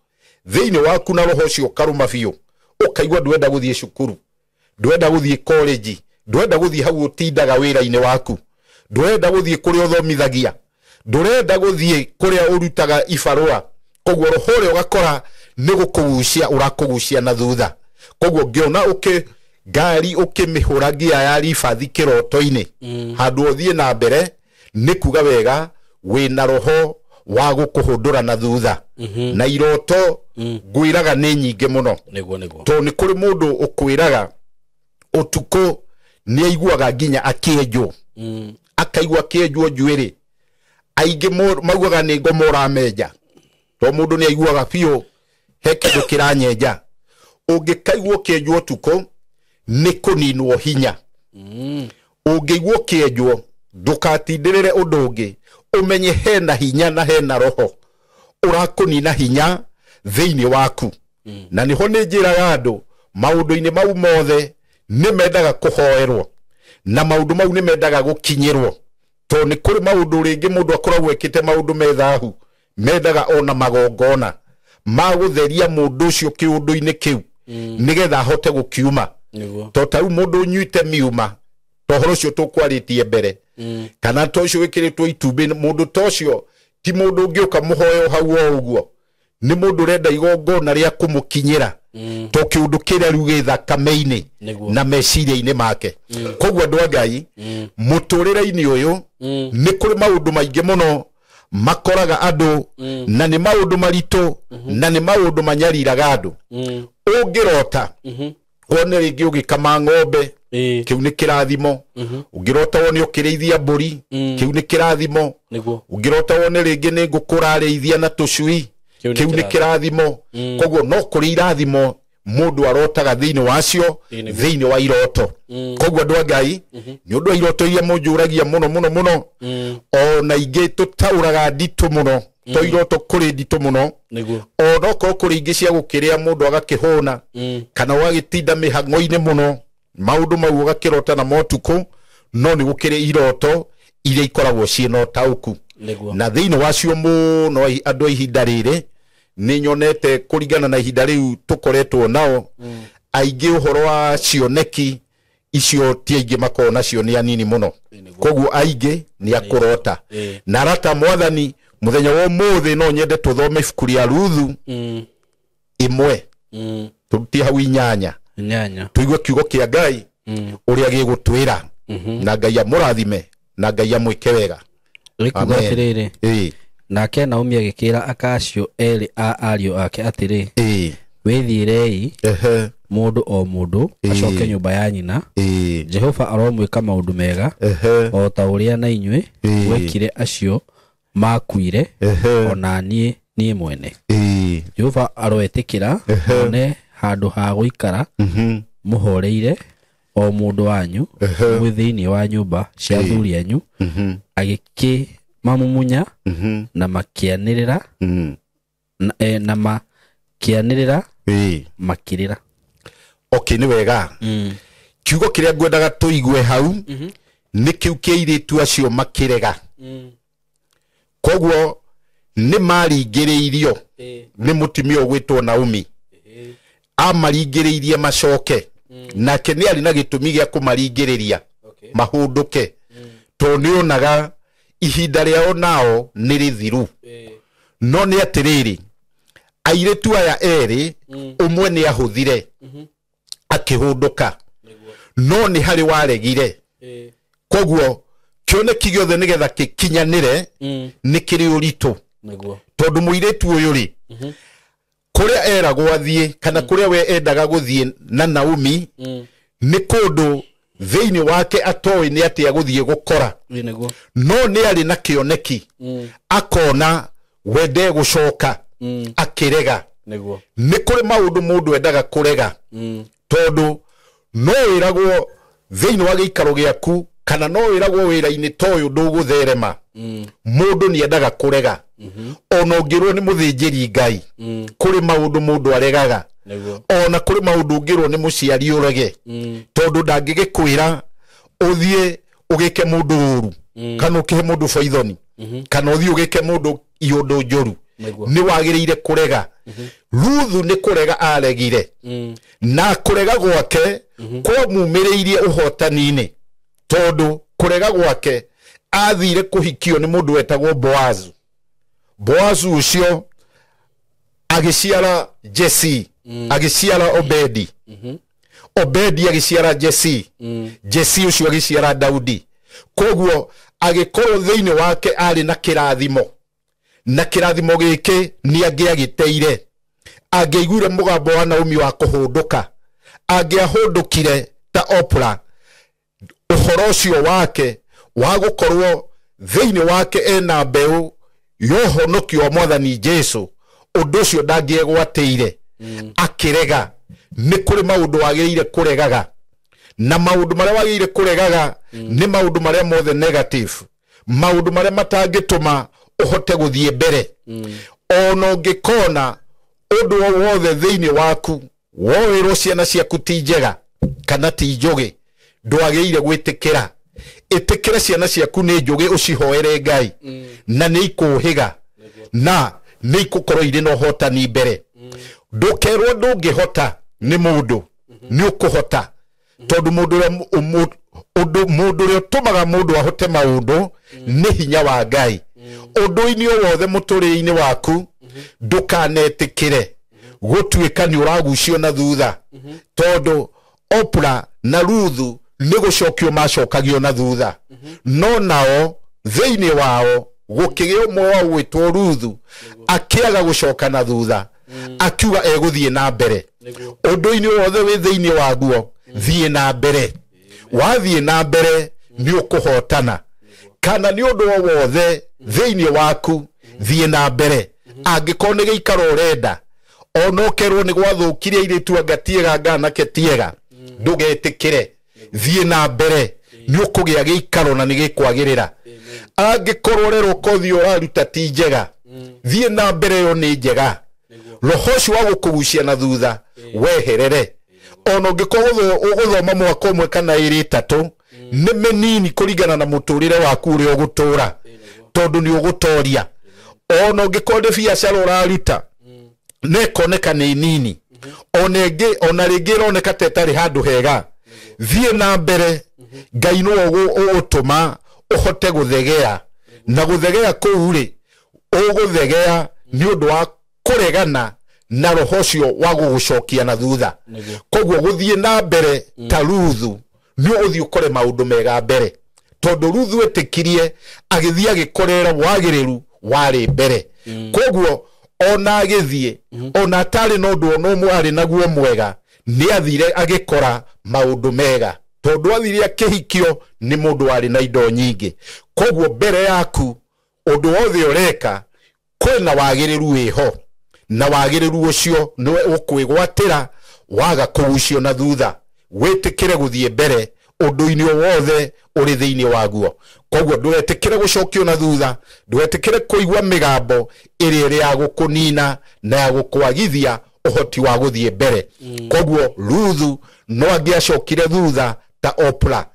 thĩinĩ waku na roho ũcio ũkarũma biũ. Ũkaigua ndũrenda gũthiĩ cukuru, ndũrenda gũthiĩ college, ndũrenda gũthiĩ hau ũtindaga wĩra-inĩ waku, ndũrenda gũthiĩ kũrĩa ũthomithagia, ndũrenda gũthiĩ kũrĩa ũrutaga ibarũa. Koguo roho ũrĩa ũgakora nĩ gũkũgucia ũrakũgucia na thutha. Koguo ngĩona ũkĩ ngari ũkĩmĩhũra ngia ya ribathi kĩroto-inĩ handũ ũthiĩ na mbere nĩ kuga wega wĩna roho wa gũkũhũndũra na thutha. Na iroto ngwĩraga nĩ nyingĩ mũno. Nĩguo nĩguo. Tondũ nĩ kũrĩ mũndũ ũkwĩraga ũtukũ nĩ aiguaga nginya akĩenjwo. Akaigua akĩenjwo njuĩrĩ. Aingĩ maugaga nĩ ngoma ũramenja. Tondũ mũndũ nĩ aiguaga biũ he kĩndũ kĩranyenja. Ũngĩkaigua ũkĩenjwo ũtukũ nĩ kũninwo hinya. Ũngĩigua ũkĩenjwo ndũkatindĩrĩre ũndũ ũngĩ, ũmenye hena hinya na hena roho ũrakũnina hinya thĩinĩ waku. Na nĩho nĩ njĩraga andũ maũndũ-inĩ mau mothe nĩ mendaga kũhoerwo na maũndũ mau nĩ mendaga gũkinyĩrwo. Tondũ nĩ kũrĩ maũndũ rĩngĩ mũndũ akoragwo ekĩte maũndũ me thahu mendaga ona magongona ma gũtheria mũndũ ũcio kĩũndũ-inĩ kĩu nĩgetha ahote gũkiuma. Nĩguo. Tondũ ta rĩu mũndũ ũnyuĩte miuma ta ũhoro ũcio tũkwarĩtie mbere kana ta ũcio wĩkĩrĩtwo itumbĩ, mũndũ ta ũcio ti mũndũ ũngĩũka mũhoe hau o ũguo. Nĩ mũndũ ũrenda igongona rĩa kũmũkinyĩra to kĩũndũ kĩrĩa rĩu gĩ thakame-inĩ na meciria-inĩ make. Koguo andũ a Ngai mũtũrĩre-inĩ ũyũ nĩ kũrĩ maũndũ maingĩ mũno makoraga andũ na nĩ maũndũ maritũ na nĩ maũndũ manyariraga andũ. Ũngĩrota wone rĩngĩ ũgĩkama ng'ombe kĩu nĩ kĩrathimo. Ũngĩrota wone ũkĩrĩithia mbũri kĩu nĩ kĩrathimo. Nĩguo. Ũngĩrota wone rĩngĩ nĩ ngũkũ ũrarĩithia na tũcui kĩu nĩ kĩrathimo. Koguo no kũrĩ irathimo mũndũ arotaga thĩinĩ wacio thĩinĩ wa iroto. Koguo andũ a Ngai nĩ ũndũ wa iroto iria mũnjũragia mũno mũno mũno ona ingĩ tũtaũraga nditũ mũno to iroto kũrĩ nditũ mũno. Nĩguo. Ona okorwo kũrĩ ingĩ cia gũkĩrĩa mũndũ agakĩhũna kana ũgagĩtinda mĩhang'o-inĩ mũno maũndũ mau ũgakĩrota na motukũ, no nĩ gũkĩrĩ iroto iria ikoragwo ciĩna ũtaũku. Na thĩinĩ wacio mũno andũ a ihinda rĩrĩ nĩ nyonete kũringana na ihinda rĩu tũkoretwo nao aingĩ ũhoro wa cioneki icio ti aingĩ makoragwo nacio nĩ anini mũno. Koguo aingĩ nĩ akũrota. Na arata mwathani mũthenya wa ũmũthĩ no nyende tũthome ibuku rĩa Ruthu ĩmwe tũrutie hau inyanya tũigue kiugo kĩa Ngai ũrĩa gĩgũtwĩra. Na Ngai amũrathime na Ngai amwĩke wega. Rĩkuga atĩrĩrĩ, nake Naomi agĩkĩra aka acio erĩ a ariũ ake atĩrĩ, Wĩthiĩrei mũndũ o mũndũ acoke nyũmba ya nyina. Jehova aromwĩka maũndũ mega o ta ũrĩa na inyuĩ mwekire acio makuire ona niĩ mwene. Jehova aroetĩkĩra one handũ ha gũikara mũhoreire o mũndũ wanyu mwĩ thĩinĩ wa nyũmba cia athuri anyu. Agĩkĩmamumunya na makĩanĩrĩra na makĩanĩrĩra makĩrĩra. Okay, nĩ wega. Kiugo kĩrĩa ngwendaga tũigue hau nĩ kĩu kĩa airĩtu acio makĩrega. Koguo nĩ maringĩrĩirio nĩ mũtumia ũgwĩtwo Naomi. Amaringĩrĩirie macoke. Nake nĩ arĩ na gĩtũmi gĩa kũmaringĩrĩria mahũndũke. Tondũ nĩ onaga ihinda rĩao nao nĩ rĩthiru. No nĩ atĩrĩrĩ, airĩtu aya erĩ ũmwe nĩ ahũthire akĩhũndũka, no nĩ harĩ waregire. Koguo kĩoneki gĩothe nĩgetha gĩkinyanĩre nĩ kĩrĩ ũritũ. Tondũ mũirĩtu ũyũ rĩ, kũrĩa eragwo athiĩ kana kũrĩa we endaga gũthiĩ na Naomi nĩ kũndũ thĩinĩ wake atoĩ nĩ atĩa gũthiĩ gũkora. No nĩ arĩ na kĩoneki akona wende gũcoka akĩrega. Nĩ kũrĩ maũndũ mũndũ endaga kũrega. Tondũ no wĩragwo thĩinĩ wa gĩikaro gĩaku kana no wĩragwo wĩra-inĩ ta ũyũ ndũgũtherema. Mũndũ nĩ endaga kũrega. Ona ũngĩrwo nĩ mũthĩnjĩri Ngai kũrĩ maũndũ mũndũ aregaga. Ona kũrĩ maũndũ ũngĩrwo nĩ mũciari ũrege. Tondũ ndangĩgĩkwĩra ũthiĩ ũgĩke mũndũ ũru kana ũkĩhe mũndũ baithoni kana ũthiĩ ũgĩke mũndũ iũndũ njũru. Nĩ wagĩrĩire kũrega. Ruthu nĩ kũrega aregire. Na kũrega gwake kwamumĩrĩirie ũhotani-inĩ. Tondũ kũrega gwake athire kũhikio nĩ mũndũ wetagwo Boazu. Boazu ũcio agĩciara Jesse, agĩciara Obedi. Obedi agĩciara Jesse. Jesse ũcio agĩciara Daudi. Koguo agĩkorwo thĩinĩ wake arĩ na kĩrathimo. Na kĩrathimo gĩkĩ nĩ angĩagĩteire. Angĩaiguire mũgambo wa Naomi wa kũhũndũka, angĩahũndũkire ta Oprah, ũhoro ũcio wake wa gũkorwo thĩinĩ wake ena mbeũ ya ũhonokio wa Mwathani Jesu, ũndũ ũcio ndangĩegwatĩire. Akĩrega. Nĩ kũrĩ maũndũ wagĩrĩire kũregaga. Na maũndũ marĩa wagĩrĩire kũregaga nĩ maũndũ marĩa mothe negative, maũndũ marĩa matangĩtũma ũhote gũthiĩ mbere. Ona ũngĩkona ũndũ o wothe thĩinĩ waku woĩrwo ciana ciaku ti njega kana ti njũgĩ, ndwagĩrĩire gwĩtĩkĩra. Ĩtĩkĩra ciana ciaku nĩ njũgĩ, ũcihoere Ngai na nĩ ikũhĩga na nĩ ikũkorwo irĩ na ũhotani mbere. Ndũkerwo ndũngĩhota nĩ mũndũ, nĩ ũkũhota. Tondũ mũndũ ũrĩa ũtũmaga mũndũ ahote maũndũ nĩ hinya wa Ngai. Ũndũ-inĩ o wothe mũtũrĩre-inĩ waku ndũkanetĩkĩre gũtuĩka nĩ ũragucio na thutha. Tondũ Oprah na Ruthu nĩ gũcokio macokagio na thutha. No nao thĩinĩ wao gũkĩgĩa ũmwe wao gwĩtwo Ruthu akĩaga gũcoka na thutha, akiuga egũthiĩ na mbere. Ũndũ-inĩ wothe wĩ thĩinĩ waguo thiĩ na mbere. Wathiĩ na mbere nĩ ũkũhotana. Kana nĩ ũndũ o wothe thĩinĩ waku thiĩ na mbere. Angĩkorwo nĩ gĩikaro ũrenda, ona ũkerwo nĩ gwathũkirie airĩtu anga tiega nganake tiega, ndũgetĩkĩre. Thiĩ na mbere nĩ ũkũgĩa gĩikaro na nĩ gĩkwagĩrĩra. Angĩkorwo rero kothi ũraruta ti njega, thiĩ na mbere yo nĩ njega. Roho ũcio wa gũkũgucia na thutha weherere. Ona ũngĩkorwo ũgũthoma mwaka ũmwe kana ĩrĩ ĩtatũ, nĩ mĩnini kũringana na mũtũrĩre waku ũrĩa ũgũtũra, tondũ nĩ ũgũtoria. Ona ũngĩkorwo nĩ biacara ũraruta na ĩkoneka nĩ nini, ona ĩngĩ ona rĩngĩ ĩroneka ta ĩtarĩ handũ hega, thiĩ na mbere. Ngai nĩwe ũgũtũma ũhote gũthegea. Na gũthegea kũu rĩ, ũgũthegea nĩ ũndũ wa kũregana na roho ũcio wa gũgũcokia na thutha. Koguo gũthiĩ na mbere ta Ruthu nĩ ũgũthiĩ ũkore maũndũ mega mbere. Tondũ Ruthu etĩkirie agĩthiĩ agĩkorera wagĩrĩru warĩ mbere. Koguo Ona agĩthiĩ ona atarĩ na ũndũ ona ũmwe arĩ naguo mwega, nĩ athire agĩkora maũndũ mega, tondũ athire akĩhikio nĩ mũndũ warĩ na indo nyingĩ. Koguo mbere yaku ũndũ wothe ũreka kwĩna wagĩrĩru wĩho, na wagĩrĩru ũcio nĩwe ũkwĩgwatĩra waga kũgucio na thutha. Wĩtĩkĩre gũthiĩ mbere ũndũ-inĩ o wothe ũrĩ thĩinĩ waguo. Koguo ndũgetĩkĩre gũcokio na thutha, ndũgetĩkĩre kũigua mĩgambo ĩrĩa ĩrĩ ya gũkũnina na ya gũkwagithia ũhoti wa gũthiĩ mbere. Koguo Ruthu no angĩacokire thutha ta Oprah,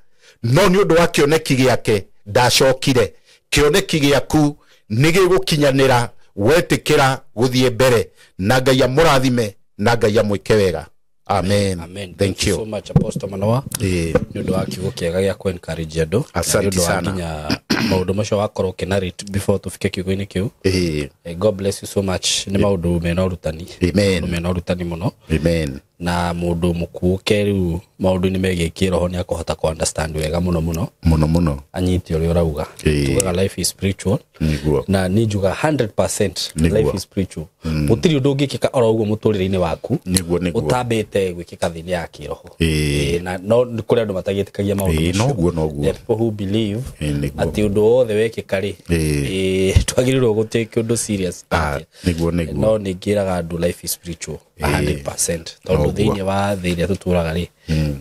no nĩ ũndũ wa kĩoneki gĩake ndacokire. Kĩoneki gĩaku nĩ gĩgũkinyanĩra wetĩkĩra gũthiĩ mbere, na Ngai amũrathime na Ngai amwĩke wega. Amen. Amen. Thank you so much, Apostle Manoa. Nĩ ũndũ wa kiugo kĩega gĩa kũ encourage andũ. Asante sana. Nginya maũndũ macio wakorwo ũkĩnarrate before tũfike kiugo-inĩ kĩu. God bless you so much. Nĩ maũndũ mena ũrutani. Amen. Mena ũrutani mũno. Amen. Na mũndũ mũkuũke rĩu maũndũ-inĩ megiĩ kĩroho nĩ akũhota kũ understand wega mũno mũno. Mũno mũno. Anyite ũrĩa ũrauga. Tugaga life is spiritual. Nĩguo. Na nĩ njuga 100% life is spiritual. Gũtirĩ ũndũ ũngĩkĩka oro ũguo mũtũrĩre-inĩ waku. Nĩguo nĩguo. Ũtambĩte gwĩkĩka thĩinĩ ya kĩroho. Na no nĩ kũrĩ andũ matagĩtĩkagia maũndũ macio. Noguo noguo. There are people who believe atĩ ũndũ wothe wekĩka rĩ, twagĩrĩirwo gũtake ũndũ serious. Nĩguo nĩguo. No nĩ ngĩraga andũ life is spiritual 100%. Tondũ thĩinĩ wa thĩ ĩrĩa tũtũraga rĩ,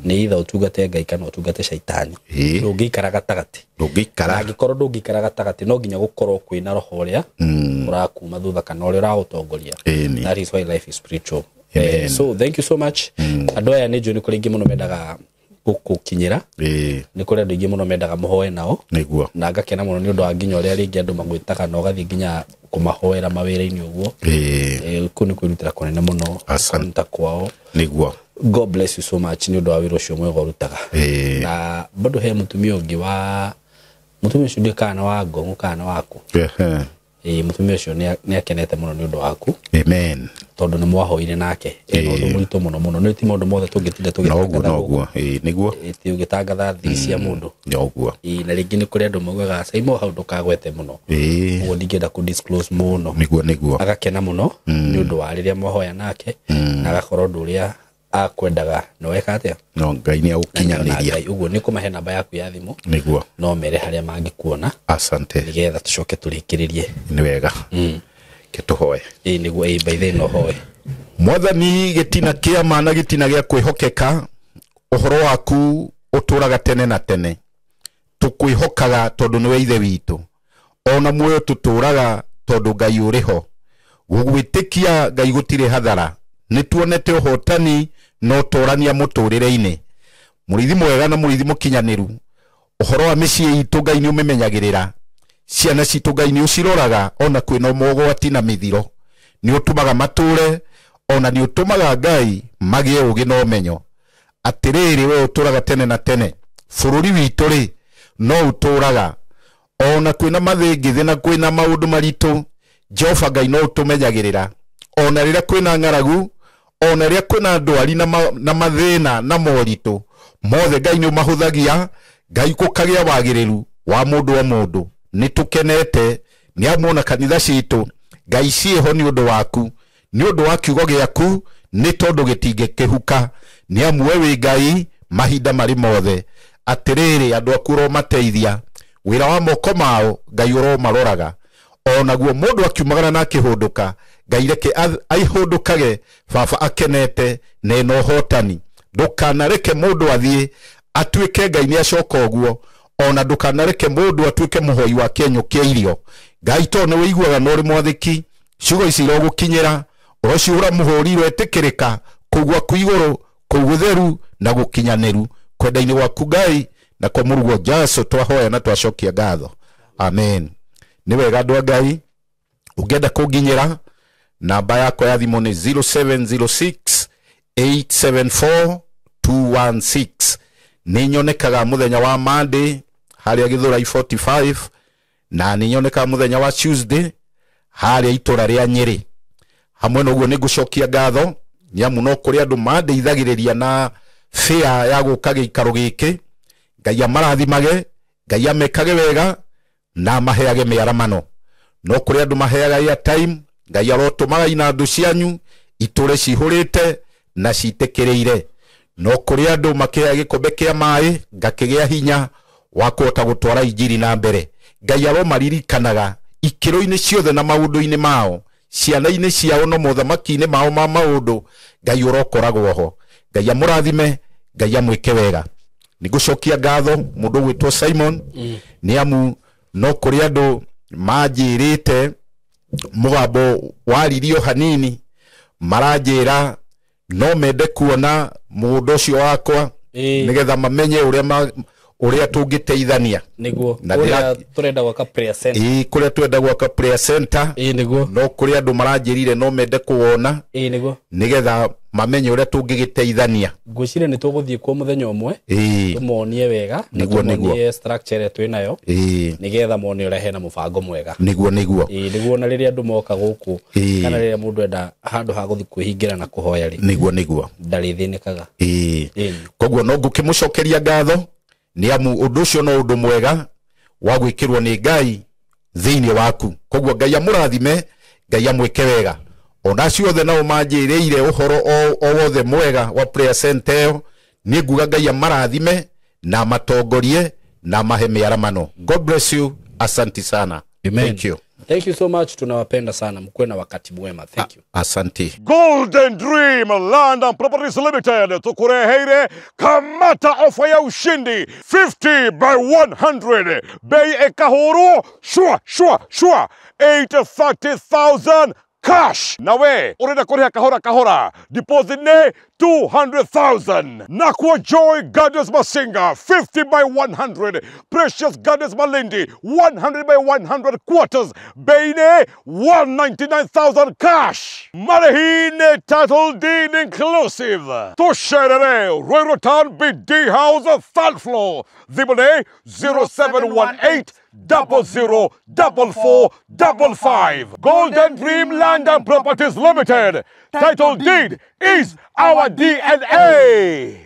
nĩ either ũtungate Ngai kana ũtungate caitani. Ndũngĩikara gatagatĩ. Ndũngĩikara. Angĩkorwo ndũngĩikara gatagatĩ, no nginya gũkorwo kwĩna roho ũrĩa ũrakuma thutha kana ũrĩa ũragũtongoria. That is why life is spiritual. So thank you so much. Andũ aya nĩ njũĩ nĩ kũrĩ aingĩ mũno mendaga gũkũkinyĩra. Nĩ kũrĩ andũ aingĩ mũno mendaga mũhoe nao. Nĩguo. Na ngakena mũno nĩ ũndũ wa nginya ũrĩa rĩngĩ andũ magwĩtaga na ũgathiĩ nginya kũmahoera mawĩra-inĩ ũguo. Kũu nĩ kwĩrutĩra kũnene mũno. Asante. Kwao. Nĩguo. God bless you so much nĩ ũndũ wa wĩra ũcio mwega ũrutaga. Na bado he mũtumia ũngĩ wa mũtumia ũcio ndiũĩ kana wa Ngong'u kana waku. Mũtumia ũcio nĩ akenete mũno nĩ ũndũ waku. Amen. Tondũ nĩ mwahoire nake. Nĩ ũndũ mũritũ mũno mũno. Nĩ ti maũndũ mothe tũngĩtinda tũgĩtangatha. Noguo. Nĩguo. Tũgĩtangatha thiri cia mũndũ. Noguo. Na rĩngĩ nĩ kũrĩ andũ maugaga Saimo hau ndũkagwete mũno. Ũguo ndingĩenda kũ disclose mũno. Nĩguo nĩguo. Agakena mũno nĩ ũndũ wa rĩrĩa mwahoya nake na agakorwo ũndũ ũrĩa akwendaga no weka atĩa. No Ngai nĩ agũkinyanĩria. Ũguo nĩ kũmahe namba yaku ya thimũ. Nĩguo. No mere harĩa mangĩkuona. Asante. Nĩgetha tũcoke tũrĩkĩrĩrie. Nĩ wega. Ke tũhoe. Nĩguo by the no hoe. Mwathani, gĩtina kĩa ma na gĩtina gĩa kwĩhokeka, ũhoro waku ũtũraga tene na tene. Tũkwĩhokaga tondũ nĩwe ithe witũ. Ona muoyo tũtũraga tondũ Ngai ũrĩ ho. Gũgwĩtĩkia Ngai gũtirĩ hathara. Nĩ tuonete ũhotani no tũrania mũtũrĩre-inĩ. Mũrĩithi mwega na mũrĩithi mũkinyanĩru, ũhoro wa mĩciĩ itũ Ngai nĩ ũmĩmenyagĩrĩra. Ciana citũ Ngai nĩ ũciroraga ona kwĩna mogwati na mĩthiro. Nĩ ũtũmaga matũre ona nĩ ũtũmaga Ngai magĩe ũũgĩ na ũmenyo. Atĩrĩrĩ, we ũtũraga tene na tene. Bũrũri witũ rĩ no ũtũraga ona kwĩna mathĩngĩthĩ na kwĩna maũndũ maritũ. Jehova Ngai no ũtũmenyagĩrĩra ona rĩrĩa kwĩna ng'aragu, ona rĩrĩa kwĩna ndwari na mathĩna na moritũ mothe Ngai nĩ ũmahũthagia. Ngai gũkagĩa wagĩrĩru wa mũndũ o mũndũ. Nĩ tũkenete nĩ amu ona kanitha citũ Ngai ciĩho nĩ ũndũ waku, nĩ ũndũ wa kiugo gĩaku, nĩ tondũ gĩtingĩkĩhuka. Nĩ amu we wĩ Ngai mahinda marĩ mothe. Atĩrĩrĩ, andũ aku ũromateithia, wĩra wa moko mao Ngai ũromaroraga. Onaguo mũndũ akiumagara na akĩhũndũka, Ngai reke aihũndũkage baba akenete na ena ũhotani. Ndũkanareke mũndũ athiĩ atuĩke Ngai nĩ acoka ũguo, ona ndũkanareke mũndũ atuĩke mũhoi wa kĩenyũ kĩa irio. Ngai to nĩ wĩiguaga na ũrĩ mwathĩki, ciugo ici irogũkinyĩra, ũrocihũra mũhũri iroetĩkĩrĩka kũu gwaku igũrũ, kũu gũtheru na gũkinyanĩru kwenda-inĩ gwaku Ngai, na kwa mũruguo Jesũ twahoya na twacokia ngatho. Amen. Nĩ wega andũ a Ngai, ũngĩenda kũnginyĩra namba yakwa ya thimũ nĩ 0706 874 216. Nĩ nyonekaga mũthenya wa Monday harĩa Gĩthũrai 45, na nĩ nyonekaga mũthenya wa Tuesday harĩa itũra rĩa Nyĩrĩ. Hamwe na ũguo nĩ ngũcokia ngatho nĩ amu no kũrĩ andũ mandeithagĩrĩria na fare ya gũka gĩikaro gĩkĩ. Ngai amarathimage, Ngai amekage wega na amaheage mĩaramano. No kũrĩ andũ maheaga airtime, Ngai arotũmaga inandũ cianyu itũre cihũrĩte na citĩkĩrĩire. No kũrĩ andũ makĩoya gĩkombe kĩa maĩ ngakĩgĩa hinya wa kũhota gũtwara injiri na mbere. Ngai aromaririkanaga ikĩro-inĩ ciothe na maũndũ-inĩ mao, ciana-inĩ ciao no mothamaki-inĩ mao ma maũndũ. Ngai ũrokoragwo ho. Ngai amũrathime, Ngai amwĩke wega. Nĩngũcokia ngatho mũndũ ũgwĩtwo Simon, nĩ amu no kũrĩ andũ manjĩrĩte mũgambo waririo hanini, maranjĩra no mende kuona mũgũnda ũcio wakwa nĩgetha mamenye ũrĩa tũngĩteithania. Nĩguo kũrĩa tũrenda gwaka prayer center. Ĩĩ, kũrĩa tũrenda gwaka prayer center. Ĩĩ nĩguo. No kũrĩ andũ maranjĩrire no mende kũwona. Ĩĩ nĩguo. Nĩgetha mamenye ũrĩa tũngĩgĩteithania. Ngwĩciria nĩ tũgũthiĩ kuo mũthenya ũmwe. Ĩĩ. Tũmonie wega. Nĩguo, nĩguo. Structure ĩrĩa twĩ nayo. Ĩĩ. Nĩgetha mone ũrĩa hena mũbango mwega. Nĩguo, nĩguo. Ĩĩ, nĩguo na rĩrĩa andũ moka gũkũ, kana rĩrĩa mũndũ enda handũ ha gũthiĩ kwĩhingĩra na kũhoya rĩ. Nĩguo, nĩguo. Ndarĩthĩnĩkaga. Ĩĩ. Koguo no ngũkĩmũcokeria ngatho nĩ amu ũndũ ũcio no ũndũ mwega wa gwĩkĩrwo nĩ Ngai thĩinĩ waku. Koguo Ngai amũrathime, Ngai amwĩke wega. Ona acio othe nao manjĩrĩire ũhoro o wothe mwega wa prayer center ĩyo, niĩ nguga Ngai amarathime na amatongorie na amahe mĩaramano. God bless you. Asante sana. Amen. Thank you. Thank you so much. Tunawapenda sana. Mkuwe na wakati mwema. Thank you. Asante. Golden Dream Land and Properties Limited tukureheire kamata ofa ya ushindi 50 by 100 bei ekahuru shwa shwa shwa 830,000 cash. Nawe urenda kuriha kahora kahora, deposit ne 200,000. Nakwa Joy Gardens Masinga 50 by 100, Precious Gardens Malindi 100 by 100 quarters, bei ne 199,000 cash. Marehine title deed inclusive. Tusherere Ruiru Town BD House third floor. Thimũ 0718 00 44 55. Golden Dream Land and Properties Limited. Title deed is our DNA.